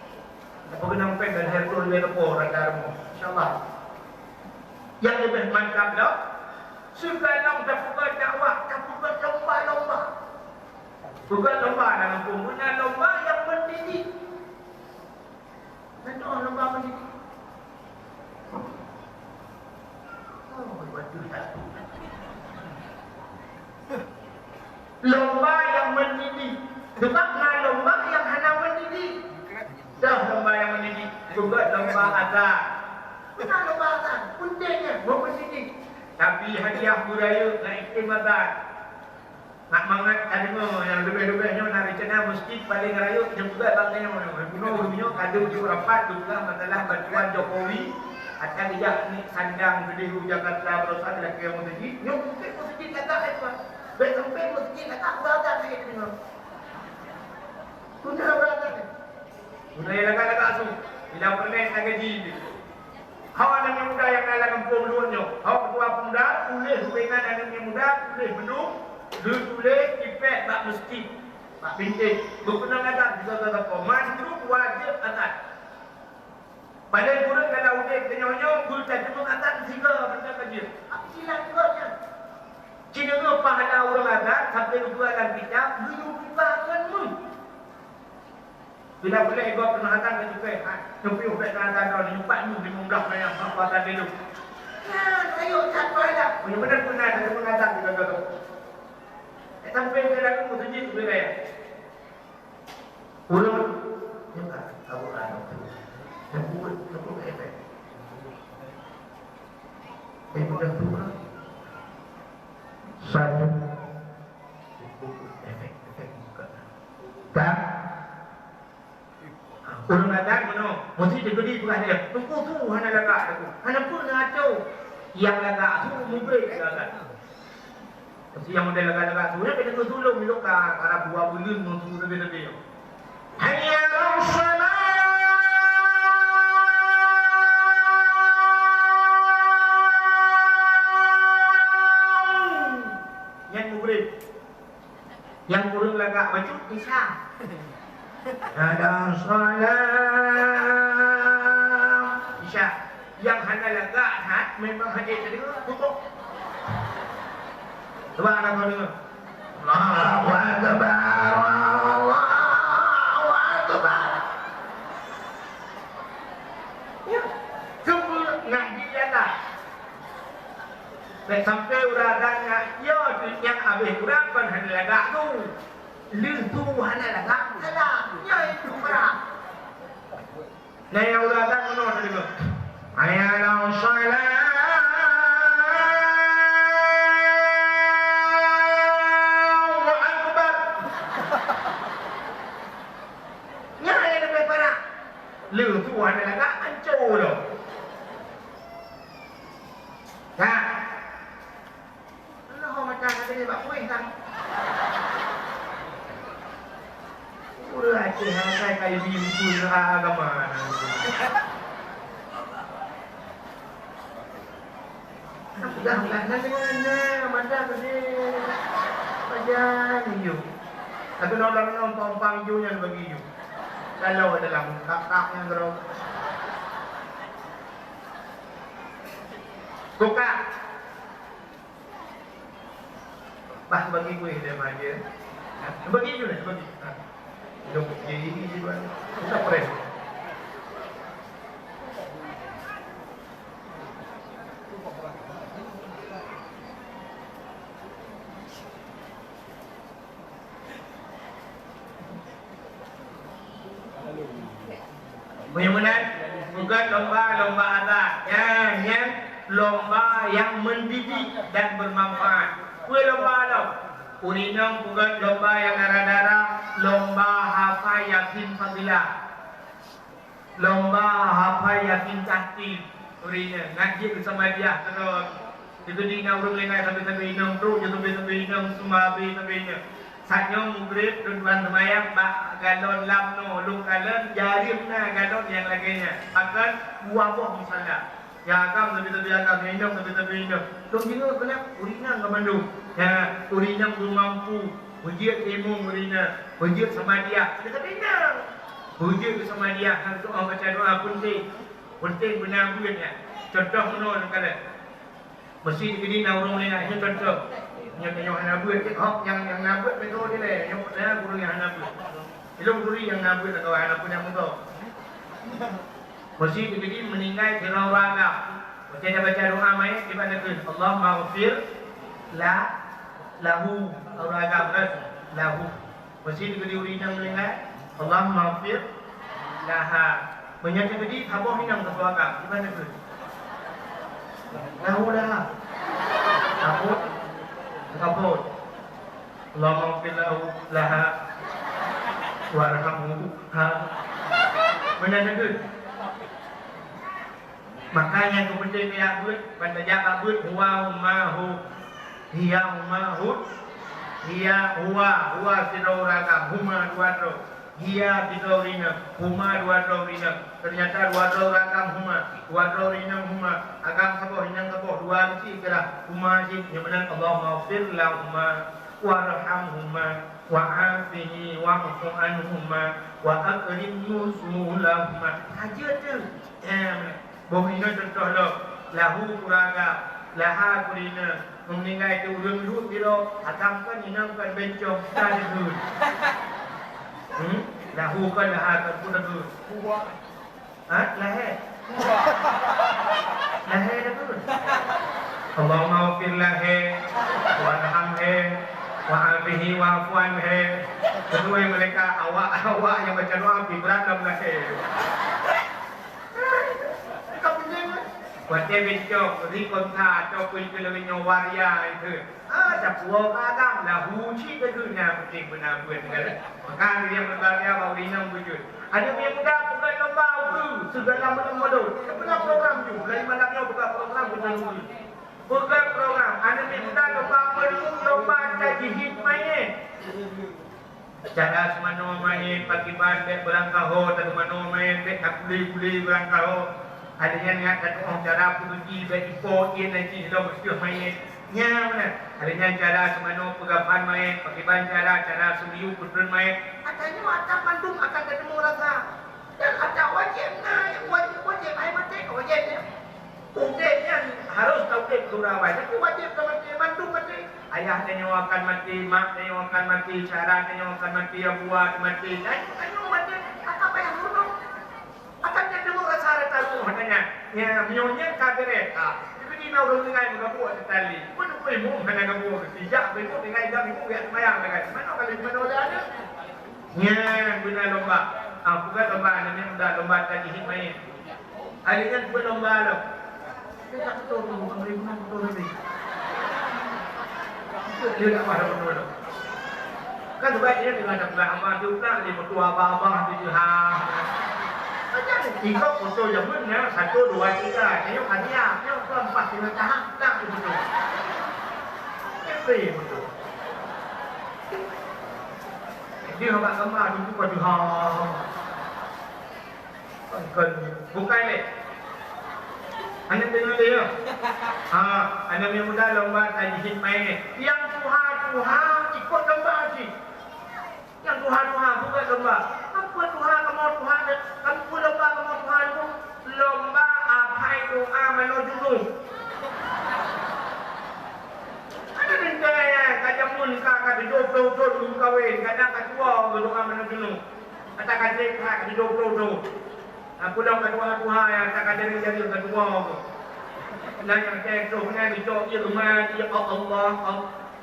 Tapi keunong pen dan herkul dia tepo rata rumoh. InsyaAllah. Yang lebih mantap dah, sigohlom tapeubuet dakwah, tapeubuet lomba-lomba. Bukan lomba dalam pembunuhan, lomba yang mendidik. Contoh lomba mendidik. Oh, betul tak? Lomba yang mendidik. Sebab na lomba yang hana mendidik. Dah lomba yang mendidik. Bukan lomba azan. Bukan lomba azan. Pentingnya mendidik. Tapi hadiah budaya na iklim azan. Nak mangat ka deungoe nyang leubeh-leubeh nyoe na reuncana meuseujid paléng rayeuk nyang peugah bak tanyoe nyoe. Bunoe ureueng nyoe ka deuh ju rapat peugah masalah bantuan Jokowi, ata geujak ni sandang geudeh u Jakarta baroesa lakée meuseujid. Nyoe mungken meuseujid lagak ai tuan. Bèk sampai meuseujid lagak udah ada lagée deungoe. Sudah udah ada. Budaya lagak-lagak su, bila peureulèe lagak jih. Hao aneuk nyang muda nyang na lam gampông lôn nyoe, hao ketua pemuda, tuléh hubengan aneuk nyang muda, tuléh beuduek, leutuléh tipèk bak meuseujid, bak bintéh. Beukeunong azan sigoe-goe sapo, mandum wajéb azan. Paléng kureueng dalam udép tanyoe nyoe, beutadeungoe azan sigoe beuta ka jeuet. Tapi silang gob nyan. Ci deungoe pahala ureueng azan, sampoe geupeugah lam kitab, geuyue buka ngon meuh. Bila peureulèe gob keuneuk azan ka cukai, ha, neupiôh bèk keuneuk azan droe, neupat nyoe limong blaih manyang bak puasa lé lôn. Nyan, rayeuk that pahala. Meunyoe beuna-beuna ka keuneuk azan di gaga gob. Eh, sampai ke dalam meuseujid leubeh raya. Ureueng nyoe ka Al-Quran. Nyang buet, nyang buet efek. Eh, mudah tu lah. Satu. Efek, efek buka. Kan? Ureueng datang meunoe, meusti teukeudi peugah lé, "Teungku, su hana lagak, Teungku." Hana peue na aco. Nyang lagak su, mubrek lagak. Meusti nyang model lagak-lagak su, nyan keuneuk su lom, ilok ka karab dua buleuen ngon su sabe-sabe. Hayya 'alas shalah. Nyan mubrek. Nyang ureueng lagak bacut Isya. Ada salam. Isya. Nyang hana lagak that memang hana teudeungoe, tutup. Cuba aneuk kau deungoe. Allahu Akbar, Allahu Akbar. Ya, semua ngaji jalan. Bèk sampai ureueng azan nyan, yo, tu nyang habéh ureueng kon hana lagak tu. Lheueh su hana lagak, salah. Nyan itu beurah. Nah, nyang ureueng azan meunoe tadi tu. Hayya 'alas shalah. Allahu Akbar. Nyan nyang leubeh parah. Lheueh su hana lagak, ancô lom. Nah. Nah, ho mata ka teurimong bak kueh tang. Ureueng Aceh asai ka ibi bukui agama. Dah, dah, dah, dah, dah, dah, mata ka teurimong. Pajan ijo. Tapi nong dalam nong pampang ijo nyan bagi ijo. Kalau dalam kakak yang gerau. Buka. Bah, bagi kueh dia mah dia. Ha, bagi je lah, bagi. Ha. Dia bagi ini je, bagi. Kita press. Meunyoe meunan, bukan lomba-lomba azan. Nyan, nyan lomba yang mendidik dan bermanfaat. Peue lomba nyoe? Ureueng inong peugöt lomba nyang dara-dara, lomba hafai Yasin Fadilah. Lomba hafai Yasin Tahkim ureueng inong, ngaji beusama dia keudroe. Di keudina ureueng lenggai sabe-sabe inong, trok je sabe-sabe inong, seumah sabe-sabe inong. Saat nyoe mugreb, lôn tuan seumayang bak galon lam noe, lôn kalon jareueng na galon nyang lagèe nyan. Pakon? Dua boh musala. Nyang agam sabe-sabe agam, nyang inong sabe-sabe inong. Lôn deungoe keunan ureueng inong ka mandum. Ya, ureueng inong beumampu, beujeuet ilmu ureueng inong, beujeuet sama dia, sabe-sabe inong. Beujeuet sama dia, han doa baca doa peunteng. Peunteng beuna beuet nyan. Contoh meunoe lôn kalon. Meusi di keudina ureueng lenggai, nyoe contoh. Nyoe tanyoe hana beuet, hok nyang, nyang na beuet beutôi dilèe. Nyoe peue guru nyang hana beuet. Ilôn turi nyang na beuet, nyang hana beuet nyang beutôi. Meusi di keudina meuninggai sidroe ureueng agam. Watèe tabaca doa manyét, kiban takheun, "Allahummaghfir la, lahu." Ureueng agam kan? Lahu. Meusi di keudina ureueng inong meuninggai, "Allahummaghfir laha." Meunyoe teukeudi saboh inong saboh agam, kiban takheun? Lahu laha. Kapot. Kapot. "Allahummaghfir lahu laha warhamhu ha." Meunan takheun? Makanya keu peunteng tajak beuet, ban tajak bak beuet, huwa, huma, hu. Hiya, huma, hu. Hiya, huwa, huwa sidroe ureueng agam, huma dua droe. Hiya sidroe ureueng inong, huma dua droe ureueng inong. Teunyata dua droe ureueng agam huma, dua droe ureueng inong huma. Agam saboh, inong saboh, dua cit keurah, huma cit. Nyan meunan, "Allahummaghfir lahuma warhamhuma wa'afihi wa'fu anhuma wa akrim nuzulahuma." Hana jeuet teuh. Eh, boh inoe contoh lom, lahu ureueng agam, laha ureueng inong. Meuninggai teuh ureueng duek sidroe, agam kon inong kon bencong, ka deuheun. Hmm? Lahu kon laha kon peue deuheun? Ha? Lahé. Lahé deuheun. Allahummaghfir lahé, warhamhé, wa'afihi wa'fu anhé. Sesuai mereka awak, awak nyang baca doa pih brat lam lahé. Watèe bencong, ri kontra ataupun keu lagèe nyoe waria itu. Ah, tapuwoe keu agam, lahu cit takheun, nyang peunteng beuna beuet kan. Maka nyang meubahagia bak ureueng inong beujeuet. Aneuk miet muda peugöt lomba ukeue, segala macam model. Peugöt program ju, mulai malam nyoe peugöt program keu ukeue. Peugöt program, aneuk miet muda lomba meureu'ueng, lomba tajhiz manyét. Cara seumanoe manyét, pakriban bèk beurangkaho, taseumanoe manyét bèk takuli-kuli beurangkaho. Ada nyan ingat tatu'oh cara peusuci bèk ipo ie najih lom ateueh manyét. Nyan meunan. Ada nyan cara seumanoe peugafan manyét, pakriban cara, cara seumiyueb peutreun manyét. Ata nyoe ata mandum akan tadeungoe rasa. Dan ata wajéb na nyang wajéb-wajéb, hai maté ka wajéb nyan. Udép nyan harôh taudép keu ureueng awai, tapi wajéb ka maté, mandum maté. Ayah tanyoe akan maté, mak tanyoe akan maté, syedara tanyoe akan maté, abu akan maté, dan tanyoe maté, akan payah meurunoe. Akan tadeungoe rasa rata ruh hana nyan. Nya, meunyoe nyan ka beureh, ha, dibri na ureueng tinggai meugabuek teutalé. Pun pun imeum hana gabuek, sijak imeum tinggai dam imeum geujak seumayang lagèe. Manoe ka lheueh manoe lé aneuk? Nyan beuna lomba. Ah, bukan lomba aneuk miet muda, lomba tajhiz manyét. Aneuk nyan buet lomba lom. Dia tak betul tu, bukan beri guna betul tadi. Dia tak faham betul tu. Kan sebab dia dengan ada pegang abang dia pulang, dia betul abang-abang dia je, ha. Macam ikut foto zaman ni, satu, dua, tiga. Tengok hadiah, tengok tu empat, lima tahap, tak betul. Betul, betul. Dia nampak gambar dulu pada ha. Kon, kon, bukai lé. Aneuk tengok lé ya. Ha, aneuk miet muda lomba tajhiz manyét. Nyang tuha-tuha ikut lomba cit. Nyang tuha-tuha bukai lomba. Apa tuha kamoe tuha, kamoe lomba kamoe tuha tu? Lomba apai doa manoe junub. Ada teuntèe ka jameun ka, ka tujoh ploh thon meukawen, kadang ka tuwoe geudoa manoe junub. Ata ka trép that ka tujoh ploh thon. Aku lom ka tuha-tuha, ata ka jari-jari ka tuwoe. Nah, nyang teuh nyan geucok ié geumat, ya Allah, Allah,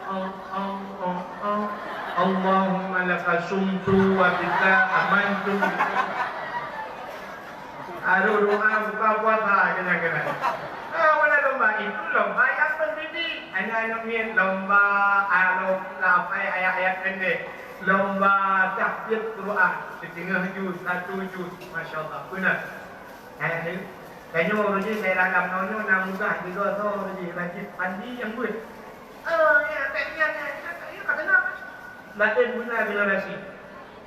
Allah, Allah, Allah. Allahumma laka sumtu wa bika amantu. Aduh, doa buka puasa kena-kena. Ah, mana lomba itu, lomba yang pendidik. Anak-anak miet lomba, ah, lom-, lafai ayat-ayat pendek. Lomba tahfidz Quran, siteungoh juz, satu juz, masya Allah, beuna. Eh, tanyoe ureueng jih daerah Lamno nyoe na mudah juga soe ureueng jih, Rajib Pandi nyang buet. Oh, ya, tak ingat, ya, tak ingat, tak kenal. Laén beuna generasi.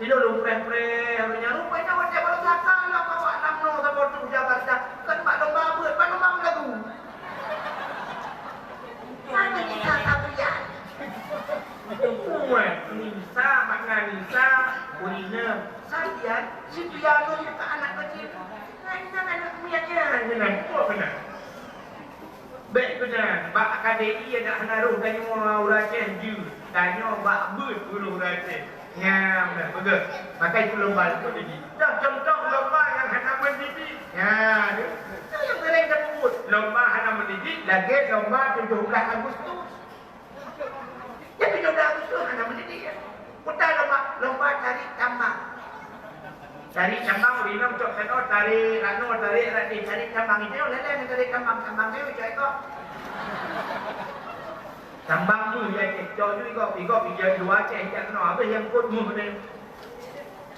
Ilôn lôn preh-preh, ureueng nyan rupanya watèe baru saka lom awak Lamno saboh tu Jakarta, kon bak lomba beuet, bak lomba meulagu. Mana kita tak payah? Ueh, Nisa, makna Nisa, Urinem, Sabian, si Piano nyang ka anak kecil. Nyan, nyan anak miet nyan, nyan, buet keunan. Bèk keunan, bak K D I adak hana roh tanyoe ureueng Aceh jeuet, tanyoe bak beuet ureueng Aceh. Nyan, beugöt. Maka itu lomba lôn jih. Dah contoh lomba nyang hana mendidik. Nyan, itu nyang sering tapeubuet. Lomba hana mendidik, lagèe lomba tujoh belas Agustus. Jadi, tujoh belas Agustus hana mendidik, ya. Peue lomba, lomba tarék tambang. Tarék tambang, ureueng inong cok tanoh, tarék rot nyoe, tarék rot jéh, tarék tambang. Itu lé-lé tarék tambang, tambang nyoe cok ikok. Tambang meuh, ya, cok ju ikok, ikok ija dua cek, ija keunoe, habéh nyang kot meuh nyan.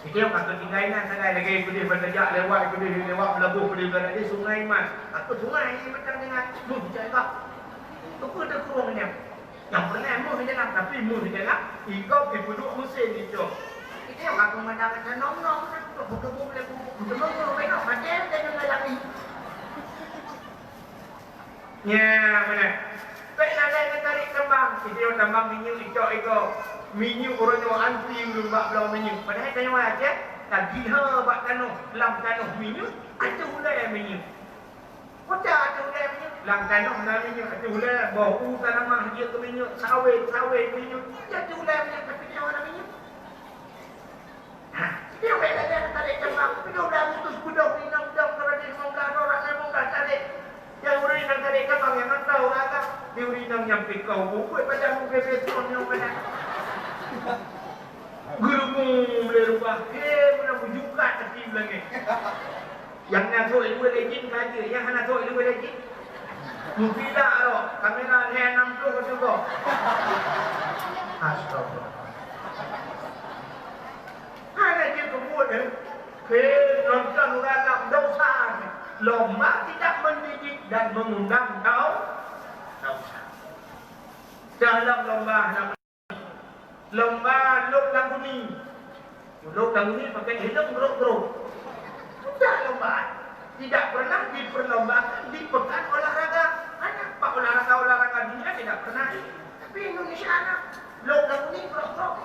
Sitiap ka tinggai nan sagai lagèe keudéh ban tajak lewat, keudéh lewat Meulaboh, keudéh bak Sungai Mas. Atau sungai ni macam dengan meuh cok ikok. Itu pun teukurong nyan. Nyang peureulèe meuh di dalam, tapi meuh di dalam, ikok ipeuduek meusén di cok. Itu yang aku mandang macam nom-nom, untuk berkebun, berkebun, berkebun, berkebun, macam dia dengan lelaki. Nya, mana? Pek lalai ngon tarék tambang, itu yang tambang minyeuk, icok ikok. Minyeuk uroe nyoe antri ulôn bak bloe minyeuk. Padahai tanyoe Aceh, ka gila bak tanoh, lam tanoh minyeuk, ateueh ulèe minyeuk. Peue ateueh ulèe minyeuk? Lam tanoh na minyeuk, ateueh ulèe, boh u tanaman jeuet keu minyeuk, sawét, sawét minyeuk, ateueh ulèe minyeuk, tapi nyoe na minyeuk. Ha, nyoe bèk lagèe tarék tambang, tujoh blah Agustus, beudôh di inong dong, keu raja limong blah droe, limong blah tarék. Nyang ureueng inong tarék tambang, nyang nonton ureueng agam, di ureueng inong nyang pikau, bukui padang, bukui beton, nyang padang. Geureumu lé rubah, he, meunan beujukat tapi beulangèe. Nyang na sôk ileuweuh lé jin ka jeuet, nyang hana sôk ileuweuh lé jin. Meupidak rot, kamera lhèe nam ploh ka teugoh. Astagfirullah. Hana jeuet keu buet, eh. Hei, nonton ureueng agam dosa. Lomba tidak mendidik dan mengundang dau-, dosa. Dalam lomba hana Lomba lôb lagu ni. Lôb lagu ni pakai helm grok-grok. Mudah lomba. Tidak pernah diperlombakan di pekan olahraga. Hana pak olahraga-olahraga dunia tidak pernah. Tapi Indonesia ada. Lôb lagu ni grok-grok.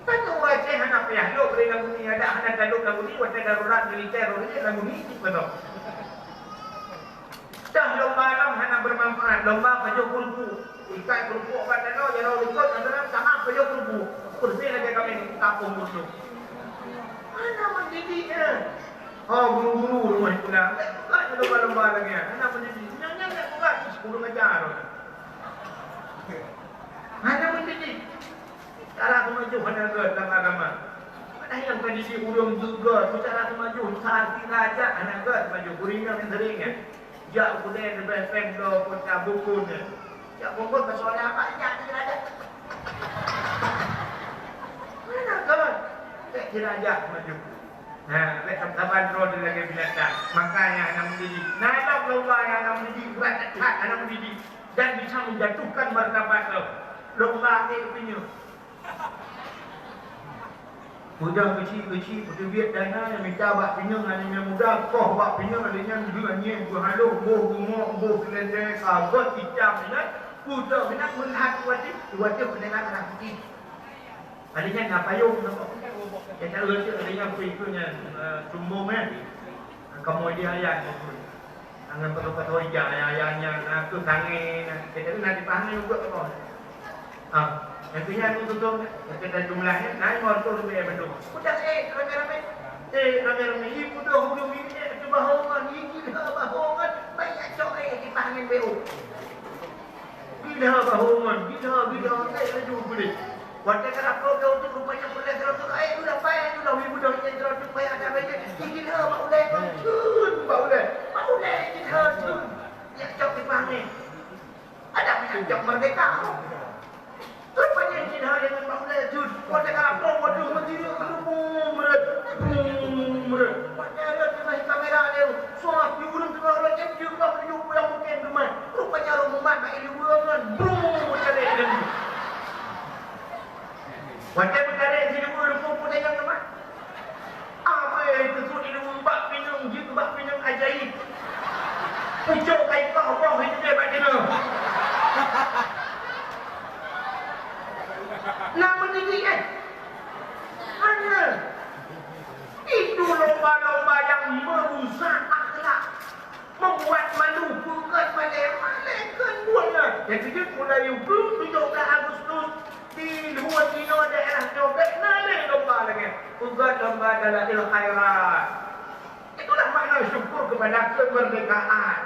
Kan ureueng Aceh hana payah lôb lagu ni. Ada hana lôb lagu ni, watèe darurat militer, lagu ni cit beutôi. Dah lomba lam hana bermanfaat, lomba pajoh keurupuk. Ikat keurupuk bak tanoh, jaroe likot, tanoh lam sama pajoh keurupuk. Kursi lagèe kami ni, kampung musuh. Hana mendidik, eh. Oh, guru-guru rumoh pula. Bukan lomba-lomba lagèe nyan. Hana mendidik. Nyan, nyan, nyan, bukan. Sepuluh ajar. Hana mendidik. Cara teumaju hana gèt lam agama. Padahai nyang ka dididik ureueng juga, cara teumaju, sati raja hana gèt teumaju. Gurèe nyang sering, ya. Jak u keudè leubeh pèng bloe kota bukon, ya. Jak bukon ka soe apa, jak di raja. Hana gèt. Bèk di raja teumaju. Nah, bèk saban droe lagèe binatang. Makanya hana mendidik. Nah, lom lomba nyang hana mendidik, berat that hana mendidik. Dan bisa menjatuhkan martabat lom. Lomba akhé pinyueng. Budak keuchik-keuchik peuteubiet dana nyang mita bak pinyueng aneuk nyang muda, poh bak pinyueng aneuk nyan geuh anyèh, geuh halôh, boh geumoe, boh seulendeng, sagot icam inan, budak inan meulihat watèe, watèe peudengar anak putih. Aneuk nyan na payông, nampak? Kita ureueng tu aneuk nyan pui tu nyan, eh, sumbong kan? Kamoe di ayat tu. Angan beutôi-beutôi ija, ya, ya, ya, na keuh tangè, na. Kita ni na dipahami buet apa. Ah, yang tu yang tu tu, kita jumlahnya, na yang tu lebih betul. Udah, eh, ramai-ramai. Eh, ramai-ramai. Ibu dah hulu ini, eh, tu bahu kan, ini dah bahu kan. Banyak cok, eh, dipahami B O. Bila bahu kan, bila, bila, eh, laju boleh. Watèe ka lakoe lôn tu rupanya peureulèe keudroe tu, eh, udah pai, udah wih budoh nyang keudroe tu pai ada bayi. Ih, gila, bak ulèe, bak ulèe, bak ulèe, gila, jun. Nyak cok di pangé. Ada nyak cok merdeka. Rupanya gila dengan bak ulèe, jun. Watèe Peugah lomba Dalail Khairat. Itulah makna syukur kepada kemerdekaan.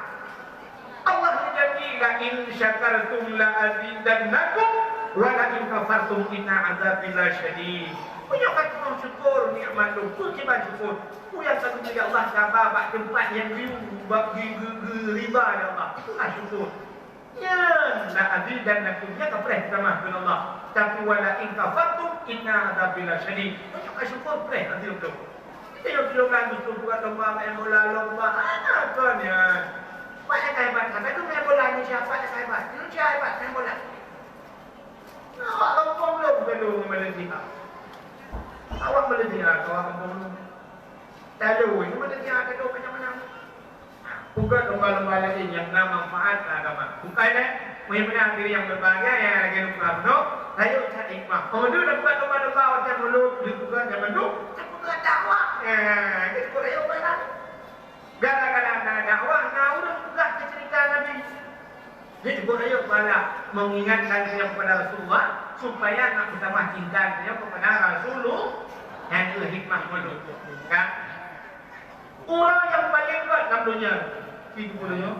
Allah berjanji, "La in syakartum la azidannakum, wa la in kafartum inna azabi lasyadid." Meunyoe ka tu'oh syukur nikmat lôn, peue kiban syukur? Peue nyang ka geubri Allah saba bak teumpat nyang liu, bak geu-, geu-, geu-, riba lé Allah. Itulah syukur. Nyan, "La azidannakum," nyan ka preh tamah keu Allah. Tapi, "Wa la in kafartum inna azabi lasyadid." Meunyoe ka syukur, preh azab lôn. Kita yang tujuh belas Agustus buka lomba main bola, lomba. Hana kon nyan. Pat nyang ka hebat, hana tu main bola Indonesia, pat nyang ka hebat. Indonesia hebat main bola. Awak gampông lom keu lôn Malaysia. Awak Malaysia, awak gampông lom. Lalu, itu Malaysia keu lôn macam mana? Bukan lomba-lomba laén nyang na manfaat keu agama. Bukan, eh? Meunyoe beuna diri nyang berbahagia, nyang lagèe lôn peugah bunoe, rayeuk that hikmah. Peue dak bukan lomba-lomba watèe mulod, lheuh bukan zaman dulu, tapi bukan dakwah. Eh, itu rayeuk barang. Gara-gara na dakwah, na ureueng peugah keu cerita Nabi. Jadi, bukan rayeuk barang mengingatkan saya kepada Rasulullah, supaya nak bertambah cinta saya kepada Rasulullah. Yang itu hikmah mulod. Kan? Uroe nyang paleng gèt lam donya,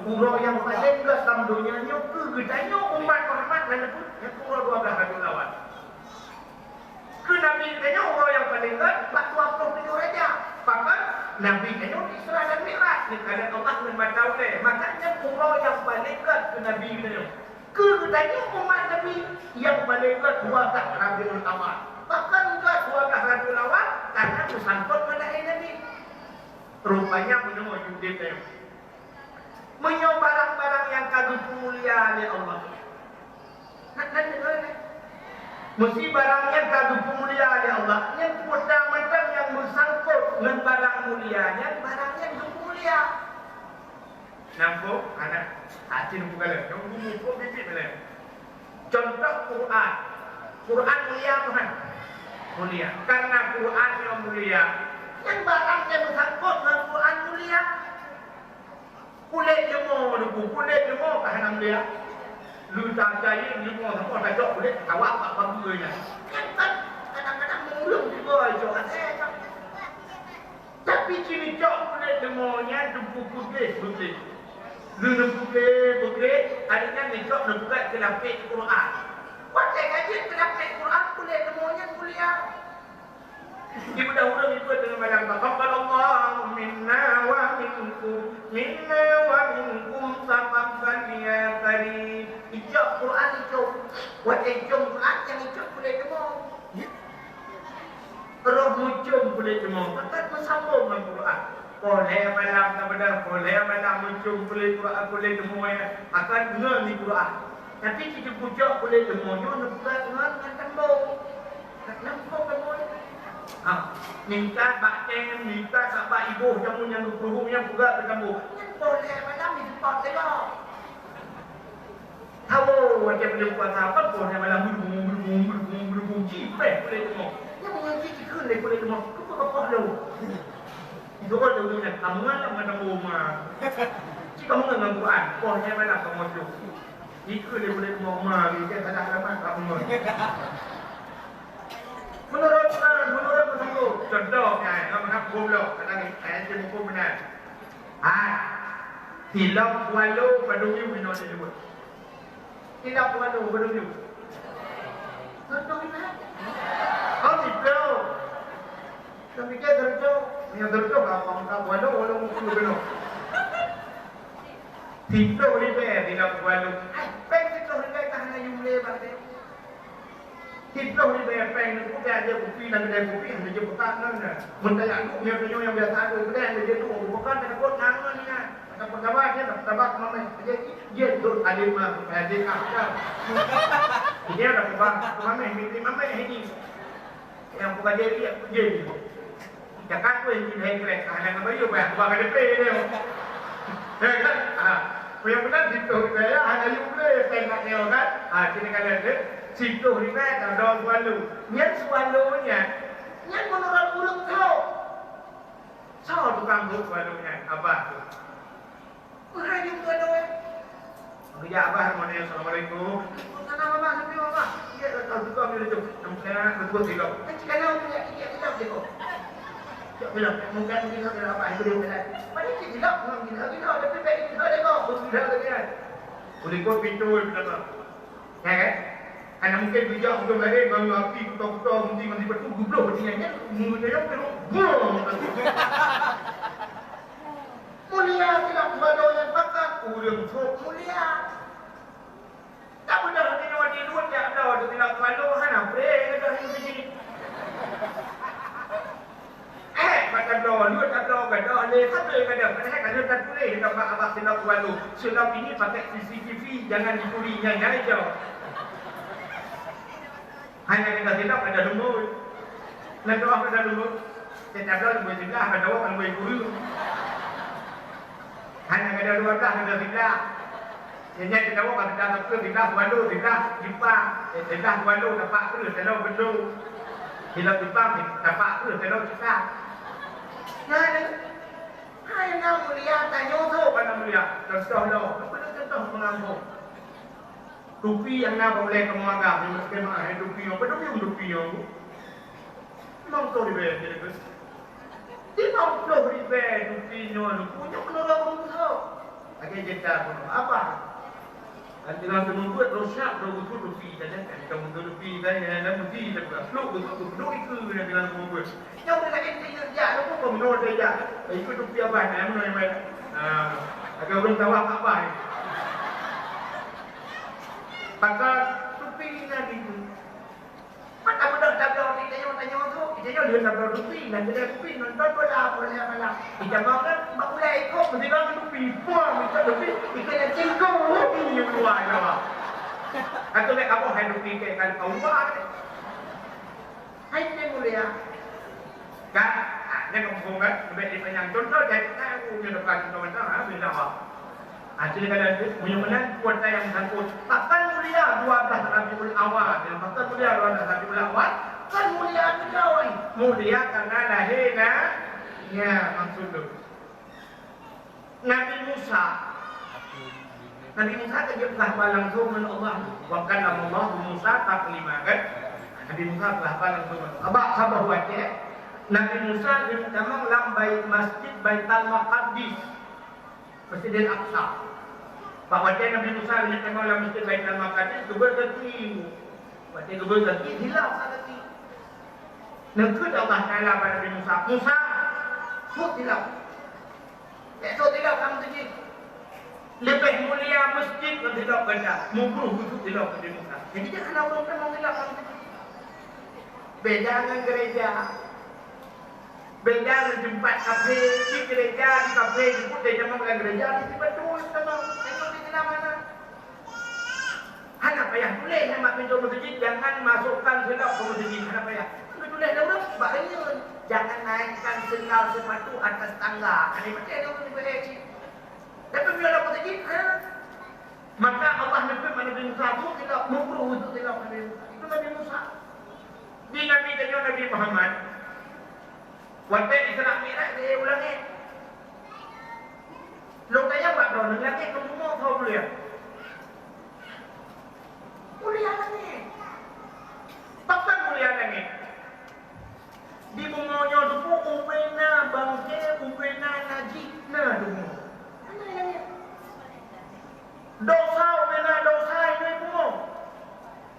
uroe nyang paleng gèt lam donya nyoe keu geutanyoe umat Muhammad, nyan keuh uroe dua belas Rabiul Awal. Keu Nabi geutanyoe uroe nyang paleng gèt bak dua ploh tujoh Rajab. Pakon Nabi geutanyoe Isra dan Mi'raj, neukalon Allah ngon mata ulèe. Maka nyan uroe nyang paleng gèt keu Nabi geutanyoe. Keu geutanyoe umat Nabi nyang paleng gèt dua belas Rabiul Awal. Pakon gèt dua belas Rabiul Awal? Karena meusangkot ngon lahé Nabi. Rupanya meunyoe udép tanyoe. Meunyoe barang-barang nyang ka geupeumulia lé Allah. Nak, nak deungoe, eh? Meusti barang nyang ka geupeumulia lé Allah, nyan peue mantong nyang meusangkot ngon barang mulia nyan, barang nyan geupeumulia. Nampak? Hana. Hati nunggu galak. Nunggu muka bibit galak. Contoh Quran. Quran mulia bukan? Mulia. Karena Quran yang mulia, yang barang yang bersangkut dengan Quran mulia. Kulét leumô, Teungku, kulét leumô ka hana mulia. Lu ta cair leumô, sama ta cok kulét, awak bak bangga nyan. Nyan kan kadang-kadang meureueng juga itu, ada yang Tapi cit neucok kulét leumô nyan teupeu putôh beugléh. Lheueh neuputôh beugléh, akhé nyan neucok neupeugöt keu lapék Quran. Watèe ka jeuet keu lapék Quran, kulét leumô nyan mulia. Di beudoh ureueng ipeugah deungon malam, "Taqabbalallahu minna wa minkum, minna wa minkum taqabbal ya karim." Icok Quran, icok. Watèe icok Quran, nyang icok kulét leumô. Roh mucom kulét leumô, akan meusambông ngon Quran. Poh lhèe malam, sabeudôh poh lhèe malam mucom kulét Quran, kulét leumô nyan, akan deungö di Quran. Tapi cit teupucok kulét leumô nyoe neupeugöt ngon, ngon tambông. Ngon tambông leumô nyan. Ha, mita bak tem, mita bak iboh jameun nyang geupeureuhôm nyan peugöt keu tambông. Nyan poh lhèe malam diseupôt lé gob. Tawoe watèe buleuen puasa, pat poh lhèe malam meureugueng, meureugueng, meureugueng, meureugueng, jipéh kulét leumô. Nyang meungaji jikheun lé kulét leumô, keupeue ka poh lhèe? Jikheun lé kulét leumô, kamoe lam mata boma. Cit kamoe ngon Quran, poh lhèe malam kamoe lheuh. Jikheun lé kulét leumô, ma, jikheun salah alamat kamoe. Meunurot Quran, meunurot peusanggob. Contoh, ya, ngon mangat goblok, kadang ayat jeuet huköm meunan. Hai, tilok kualo padum yum inoe di luwa. Tidak perlu berduyun. Tentu kita. Oh, itu. Tapi dia tentu, dia tentu kalau orang tak buat, walau mungkin belum. Siploh ribèe bila buat. Hai, pèng siploh ribèe ka hana yum lé bak dia. Siploh ribèe pèng nyan, kupi aja kupi dan kedai kupi hana jeuet buka ngon. Mun tajak duek, nyoe nyang biasa duek kedai hana jeuet duek, bukan takot ngon nyan. Maka peugawai dia dah peugah keu mamèh, jadi jeuet duek alim mah, supaya dia tak tahu. Dia dah peugah keu mamèh, minta mamèh ini. Nyang peugah jadi, ya, jadi. Cakap pun jadi hengkrek, ah, jangan bayu, bah, bah, ada pay dia. Ya kan? Ah, yang benar situ, saya hana yum lé, saya nak nyoe kan. Ah, sini kalian tu, situ ribèe, dah dua swallow. Nyan swallow nyan, nyan menurut ureueng tu. Soe tukang buet warong nyan? Abah tu. Meuhai jeuet keu doe. Geujak abah rumoh nyan, "Assalamualaikum." "Waalaikumsalam, abah. Sampai, abah." Dia tak tahu juga dia tu. Yang saya betul tidak. Kan cik kena punya tiga kita seko. Cok gila, mungkin gila, gila apa? Itu dia bukan. Mana cik gila? Orang gila, gila, tapi baik gila dia kau. Gila dia kan. Boleh kau pintu dia kata. Ya kan? Anak mungkin bijak untuk lari, baru api, kuto-kuto, mesti, mesti betul, gubloh, mesti nyanyi, mesti nyanyi, terus, boom. Mulia tidak kepada yang pakat, urang sok mulia. Tak beudôh di luwa di luwa jak bloe, di dalam kepala hana brek gadoh nyang siji. Eh, bak tabloe, luwa tabloe gadoh lé, sabe gadoh. Padahai ka lheueh tatuléh di bak abah sidroe kepala. Sidroe ini pakai C C T V, jangan dicuri, nyan, nyan jauh. Hana gadoh sidroe, gadoh leumbot. Nyan doh gadoh leumbot. Setiap leumbot siblah, gadoh leumbot kureueng. Hana gadoh dua blah, gadoh siblah. Nyan gadoh ka gadoh siblah, walu siblah, jipang. Eh, siblah walu, tapak kreueh, taloe bendo. Siblah jipang, tapak kreueh, taloe cekak. Nyan, hai na mulia, tanyoe tu, hai na mulia. Contoh lom, apa contoh pengampun? Tupi nyang na bak ulèe kamoe agam, nyang meuskemah, hai tupi nyoe, padum yuem tupi nyoe. Limong ploh ribèe, kira-kira. Limong ploh ribèe tupi nyoe, Teungku, nyoe keunoe ureueng tuha. Lagèe jeuet that, apa? Dan bilang teumeubuet, rosak, roh geutu tupi, dan kan kamu tupi, dan, dan, dan, mesti, dan, dan, peluk, geutu, geutu, geutu, dan bilang teumeubuet. Nyang ureueng laén teuingat jak, lôn pun meunurot teuingat jak. Ikut tupi abah, eh, meunurot abah. Ah, agak ureueng tawah abah, eh. Pakai tupi Nabi tu. Mata beudôh tabloe di tanyoe-tanyoe tu, di tanyoe lheueh tabloe tupi, dan bila tupi nonton bola, bola malam. Di jameun kan, bak ulèe ikut, mesti bang tupi, puang, ikut tupi, ikut yang cingkung, tupi yang luar, ya Allah. Atau lek abah hai tupi, kayak kan, kawan. Hai, hai mulia. Kan? Ah, nyan ka muphom kan? Leubeh dipanyang. Contoh jai, kan, aku punya depan contoh macam, ha, bila apa? Ah, sila kalian tu, meunyoe meunan, kuat nyang sangkut. Pakon mulia dua belas Rabiul Awal. Yang pakon mulia dua belas Rabiul Awal, kan mulia tu jauh ni. Mulia karena lahé na-, ya, maksud tu. Nabi Musa. Nabi Musa ka jipeugah haba langsung ngon Allah. Wa kallamallahu Musa taklima, kan? Nabi Musa peugah haba langsung ngon Allah. Bak saboh watèe, Nabi Musa geutamong lam Bait, Masjid Baitul Maqdis, Masjidil Aqsa. Bak watèe Nabi Musa geutamong lam Masjid Baitul Maqdis, geubeureuti. Watèe geubeureuti, silap salah gaki. Neukheun Allah Taala bak Nabi Musa, "Musa, sôk silap." Bèk sôk tilok lam meuseujid. Leubeh mulia meuseujid ngon tilok gata. Mubruh keu tilok gata. Jadi, jangan ureueng tamong tilok lam meuseujid. Beda ngon gereja. Beda ngon teumpat kafe. Di gereja, di kafe, di putih tamong lam gereja, di situ betul tamong. Tengok di dalam mana. Hana payah tuléh nyan bak pintoe meuseujid, "Jangan masukkan silop ke meuseujid." Hana payah. Hana tuléh lom bak reunyeun, "Jangan naikkan sendal sepatu atas tangga." Hana patéh lom bak cit. Tapi bila lam meuseujid, ha? Maka Allah neupeubuet Nabi Musa tu silop, mubruh untuk silop Nabi Musa. Itu Nabi Musa. Di Nabi tanyoe Nabi Muhammad, watèe Isra Mi'raj, dia ulang eh. Lôn tanyong bak droeneuh, langèt ngon bumoe soe mulia? Mulia langèt. Pakon mulia langèt? Di bumoe nyoe teupeu ubena bangke, ubena najis na di bumoe. Hana langèt. Dosa ubena dosa di bumoe.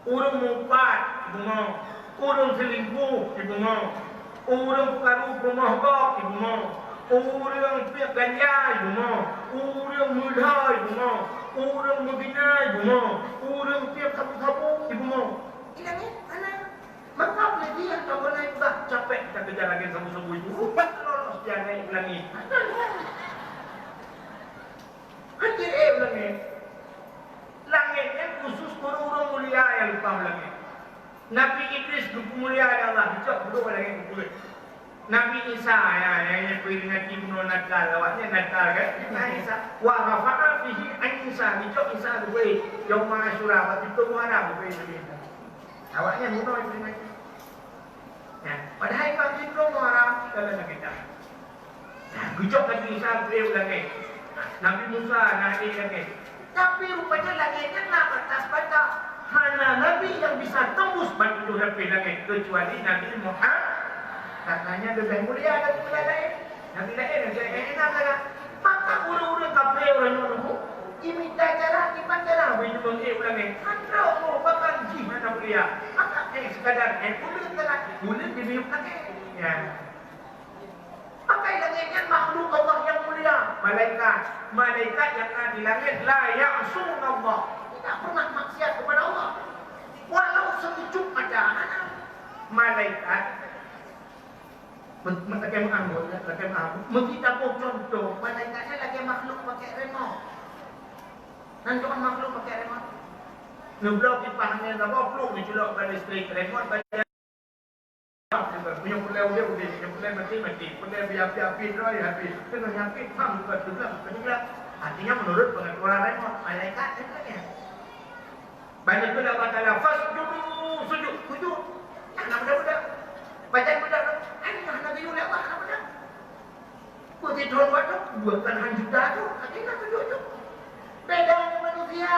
Ureueng mupat di bumoe, ureueng seulingkuh di bumoe, ureueng peukaru peurumoh gob di bumoe, ureueng piep ganja di bumoe, ureueng meulhô di bumoe, ureueng meuzina di bumoe, ureueng piep sabu-sabu di bumoe. Di langèt hana. Maka lé dia nyang ka beuna bah capek kita kejar lagi sabu-sabu itu. Rupa lolos dia naik langit. Hana eh langèt. Langèt nyan khusus ureueng-ureueng mulia nyang leupah u langèt. Nabi Idris geupeumulia lé Allah, geucok geuduek u langèt geupeue. Nabi Isa, ya, ya, ya, peuingat bunoe Natal, awaknyan Natal kan? Nabi Isa, wa rafa'a fihi an Isa, geucok Isa geupeue. Yauma Asyura, bak siplôh Muharram geupeue Nabi Isa. Awaknyan bunoe peuingat. Ya, padahai bak siplôh Muharram dalam kitab. Geucok Nabi Isa geupeue u langèt. Nabi Musa na di langèt. Tapi rupanya langèt nyan na batas-batas. Hana nabi nyang bisa tembus bak tujoh lapéh langèt keucuali Nabi Muhammad. Karenanya leubeh mulia dari nabi laén. Nabi laén, nabi laén, nabi laén. Maka ureuëng-ureuëng kafé ureuëng nyoe nunggu, imita cara, iman cara, beu jeuet meu'ék u langét. Mantong, oh, bahkan jih hana mulia. Maka, eh, sekadar, eh, buleuen salah, buleuen dimiyueb lagée. Ya. Maka langét nyan makhluk Allah nyang mulia, malaikat. Malaikat nyang na di langét, la ya'sunallah. Tidak pernah maksiat kepada Allah. Walau sekejap mata, malaikat Meutakém anggota, takém anggota. Meusitabôh contoh, malaikat nyan lagée makhluk pakai remote. Nan cuma makhluk pakai remote. Neubloe kipah angén saboh, pluek neuculok bak listrik, remote bak. Meunyoe peureulée udeb, udeb. Meunyoe peureulée maté, maté. Peureulée beu api, api droe, api. Keuneuk api, pam, buka seublah, buka seublah. Artinya, menurut pengaturan remote, malaikat nyan lagée. Bak nyan kheun Allah Taala, "Fasjudu," sujud, sujud. Hana beudôh-beudôh. Pajan beudôh tu? Hana, hana geuyue lé Allah, hana beudôh. Peuti thon watèe dua puluh juta tu, hana sujud tu. Beda ngon manusia.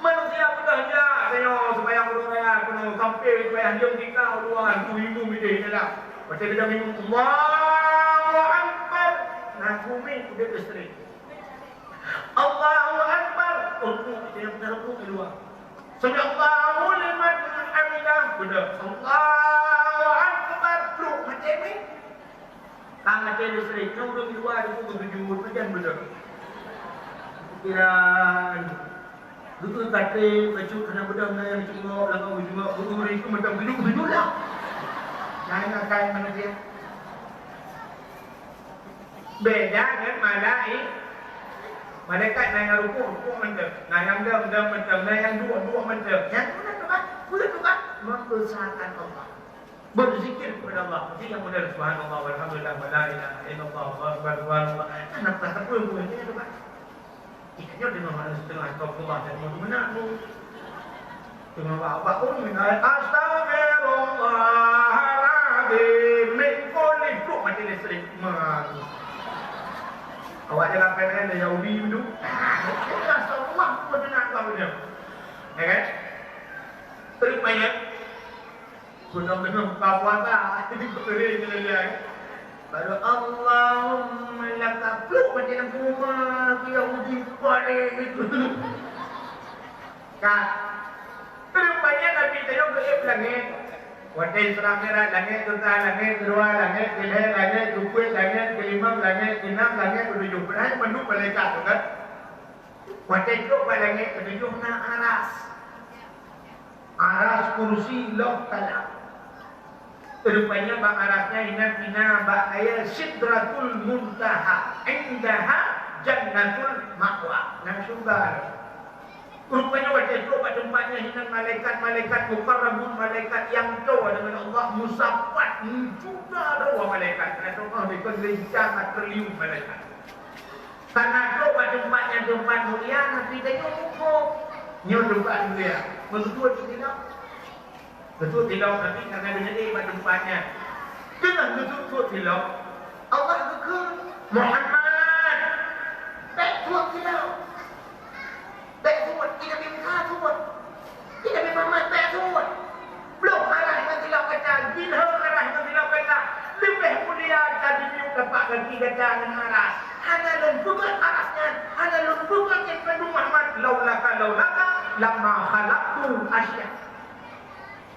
Manusia beudôh jak, tanyoe seumayang uroe raya keunoe, sampoe seumayang jeuem tika uluwa, tu imum idéh dalam. Watèe geudong imum, "Allahu Akbar." Nah, gumi udeb listrik. Allahu Akbar. Rukuk, dia pernah rukuk di luar. Sami'allahu liman hamidah. Beudôh. Allahu Akbar. Pluek maté mi. Ka maté listrik. Nyoe ureueng di luar itu beujujur, pajan beudôh. Pikiran. Beudôh katé, bacut hana beudôh, na nyang cungok, lagoe beujungok, beudôh itu macam beujujur lah. Nah, ini akan manusia. Beda ngon malai-, malaikat na nyang rukuk, rukuk mantong. Na nyang dam, dam mantong. Na nyang duek, duek mantong. Nyang peue teuka? Peue teuka? Membesarkan Allah. Berzikir kepada Allah. Jadi yang model subhanallah, walhamdulillah, wala ilaha illallah, Allahu akbar, subhanallah. Kan nak tak apa pun, dia teuka. Ikannya dengan orang setengah kau keluar dari rumah nak tu. Teungoh bak-bak pun, "Astagfirullahalazim." Mik pun lipuk mati listrik. Man. Awak jalan P L N dari Yahudi dulu. Astagfirullah, pun nak kau punya. Ya kan? Terus banyak. Gunong-gunong buka puasa. Kering je dia. Baru Allahumma laka pluk mati dalam rumah tu Yahudi paling itu. Ka. Rupanya Nabi Dayung geuék langét. Watèe Isra Mi'raj, langét keutah, langét keudua, langét keulhèe, langét keupeuet, langét keulimong, langét keunam, langét keutujoh. Padahai mandum malaikat tu kan. Watèe trok bak langét keutujoh na aras. Aras, kursi, loh, kalam. Rupanya bak aras nyan inan pina bak kayèe Sidratul Muntaha, indaha Jannatul Ma'wa, nang syeuruga. Rupanya watèe trok bak teumpat nyan inan malaikat-malaikat muqarrabun, malaikat nyang toe deungon Allah, musaffat, meujuta droe malaikat. Keureuna Allah dikon leuncang triliun malaikat. Karena trok bak teumpat nyang teumpat mulia, Nabi tanyoe muphom. Nyoe teumpat mulia. Meukeue teudilok. Beutôi tilok Nabi karena deungon bak teumpat nyan. Teungoh geutrok-trok tilok, Allah geukheun, "Muhammad, bèk trok tilok. Bèk trok, di Nabi Musa trok. Di Nabi Muhammad bèk trok. Bloh arah ngon tilok gata, jinoe arah ngon tilok gata. Leubeh mulia gata di miyueb tapak gaki gata ngon aras. Hana lôn peugöt aras nyan, hana lôn peugöt nyan keu Muhammad, laulaka, laulaka, lama khalaqtul asya."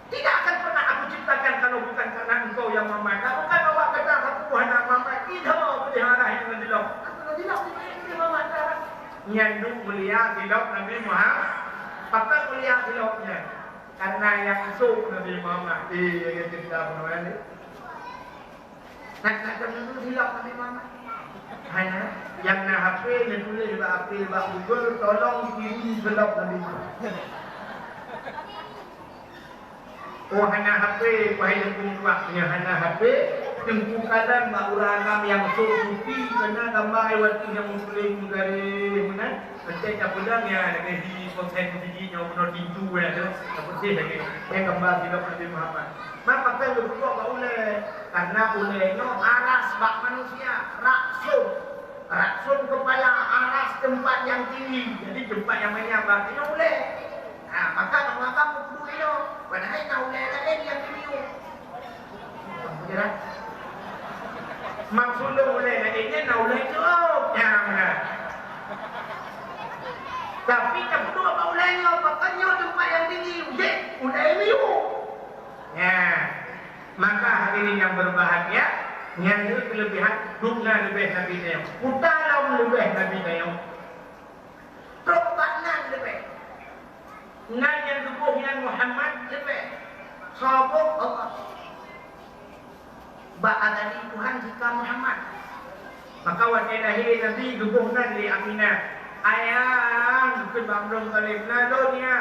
Tidak akan pernah Aku ciptakan kalau bukan karena engkau, ya Muhammad. Kalau bukan awak kata Aku, hana Muhammad, tidak boleh arah yang dilok. Aku dilok, tidak boleh Muhammad arah. Nyan tu mulia tilok Nabi Muhammad. Pakon mulia tilok nyan? Karena yang masuk Nabi Muhammad. Eh, yang cerita pun ni. Nak, nak keuneuk silop Nabi Muhammad. Hana, nyang na H P, neutuléh bak H P, bak Google, "Tolong kirim silop Nabi Muhammad." Oh, hana H P, wahai Teungku Tuan, nyang hana H P, Teungku kalon bak ureueng agam nyang sôk sufi, keunan gambar watèe nyang meutuléh meugaréh meunan, eunteuk ka peudong nyan, lagèe di konten siji nyoe bunoe pintu nyan tu, ka peuséh lagèe, nyan gambar silop Nabi Muhammad. Man pakon geupeubuet bak ulèe? Karena ulèe nyoe aras bak manusia, raksôn. Raksôn kepala, aras teumpat nyang tinggi. Jadi teumpat nyang banyak bak nyoe ulèe. Ha, maka kamoe akan meukudu inoe. Padahai na ulèe laén nyang tinggi. Maksud lôn ulèe laén nyan na ulèe jeuet, nyan meunan. Tapi tapeuduek bak ulèe nyoe, pakon nyoe teumpat nyang tinggi, udép ulèe miyueb. Nyan. Maka hadirin yang berbahagia, nyan keuh keuleubihan dum na leubeh Nabi tanyoe. Peue lom leubeh Nabi tanyoe? Trok bak nan leubeh. Nan nyang geuboh nyan Muhammad leubeh. Soe boh? Allah. Bak azali Tuhan jika Muhammad. Maka watèe lahé Nabi geuboh nan lé Aminah. Ayah, geukheun bak Abdul Muthalib, na lôn ya.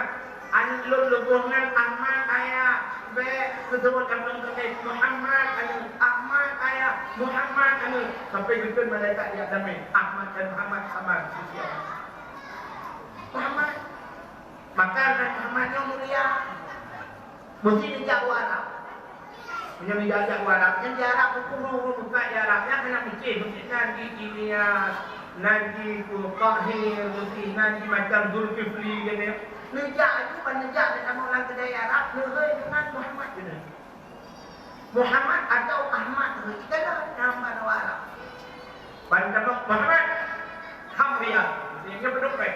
Aneuk lôn geuboh nan Ahmad, ayah. Bèk geuseubut Abdul Muthalib, Muhammad aneuk, Ahmad ayah, Muhammad aneuk. Sampai geukheun malaikat jak damé, Ahmad dan Muhammad sama, sisi Allah. Muhammad. Maka nan Muhammad nyoe mulia. Meusti neujak u Arab. Meunyoe neujak-jak u Arab, nyan di Arab, ureueng-ureueng meukat di Arab, nyan hana meusti, meusti nan di Ilyas, nan di Tahir, meusti nan di macam Zulkifli, gitu ya. Neujak aju, ban neujak, neujak lam keudè Arab, neuhôi deungon Muhammad, gitu. Muhammad atau Ahmad, gitu. Kita lah nama Arab. Ban tamong Muhammad, kham riyal, meusti nyan peuduek pèng.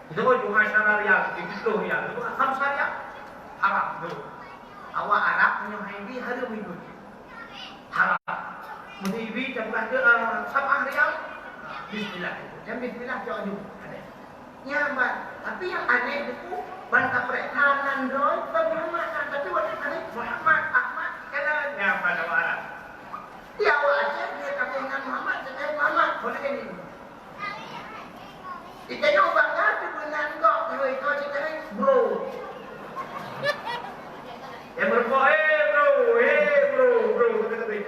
Itu dua syara riyal, tujuh puluh riyal. Itu kan khamsa riyal. Haram tu. Awak Arab meunyoe hai bi hareuem itu. Haram. Meunyoe bi tapeugah tu, eh, sab'ah riyal. Bismillah. Dan bismillah cok aju. Ada. Nyan ban. Tapi nyang aneh tu, ban kaprek nan, nan droe, bukan Muhammad nan. Tapi waktu tadi Muhammad, Ahmad, jalan. Nyan ban awak Arab. Di awak Aceh, dia kampung nan Muhammad, sebagai Muhammad. Boleh ni. Geutanyoe bangga teuh meunan gob, keu itu cit keuh, bro. Nyang meureumpok, "Hei, bro, hei, bro, bro," kata teuh,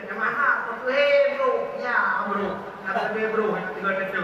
"Hei, bro." Ya, bro. Kata teuh, "Bro," tiga kata.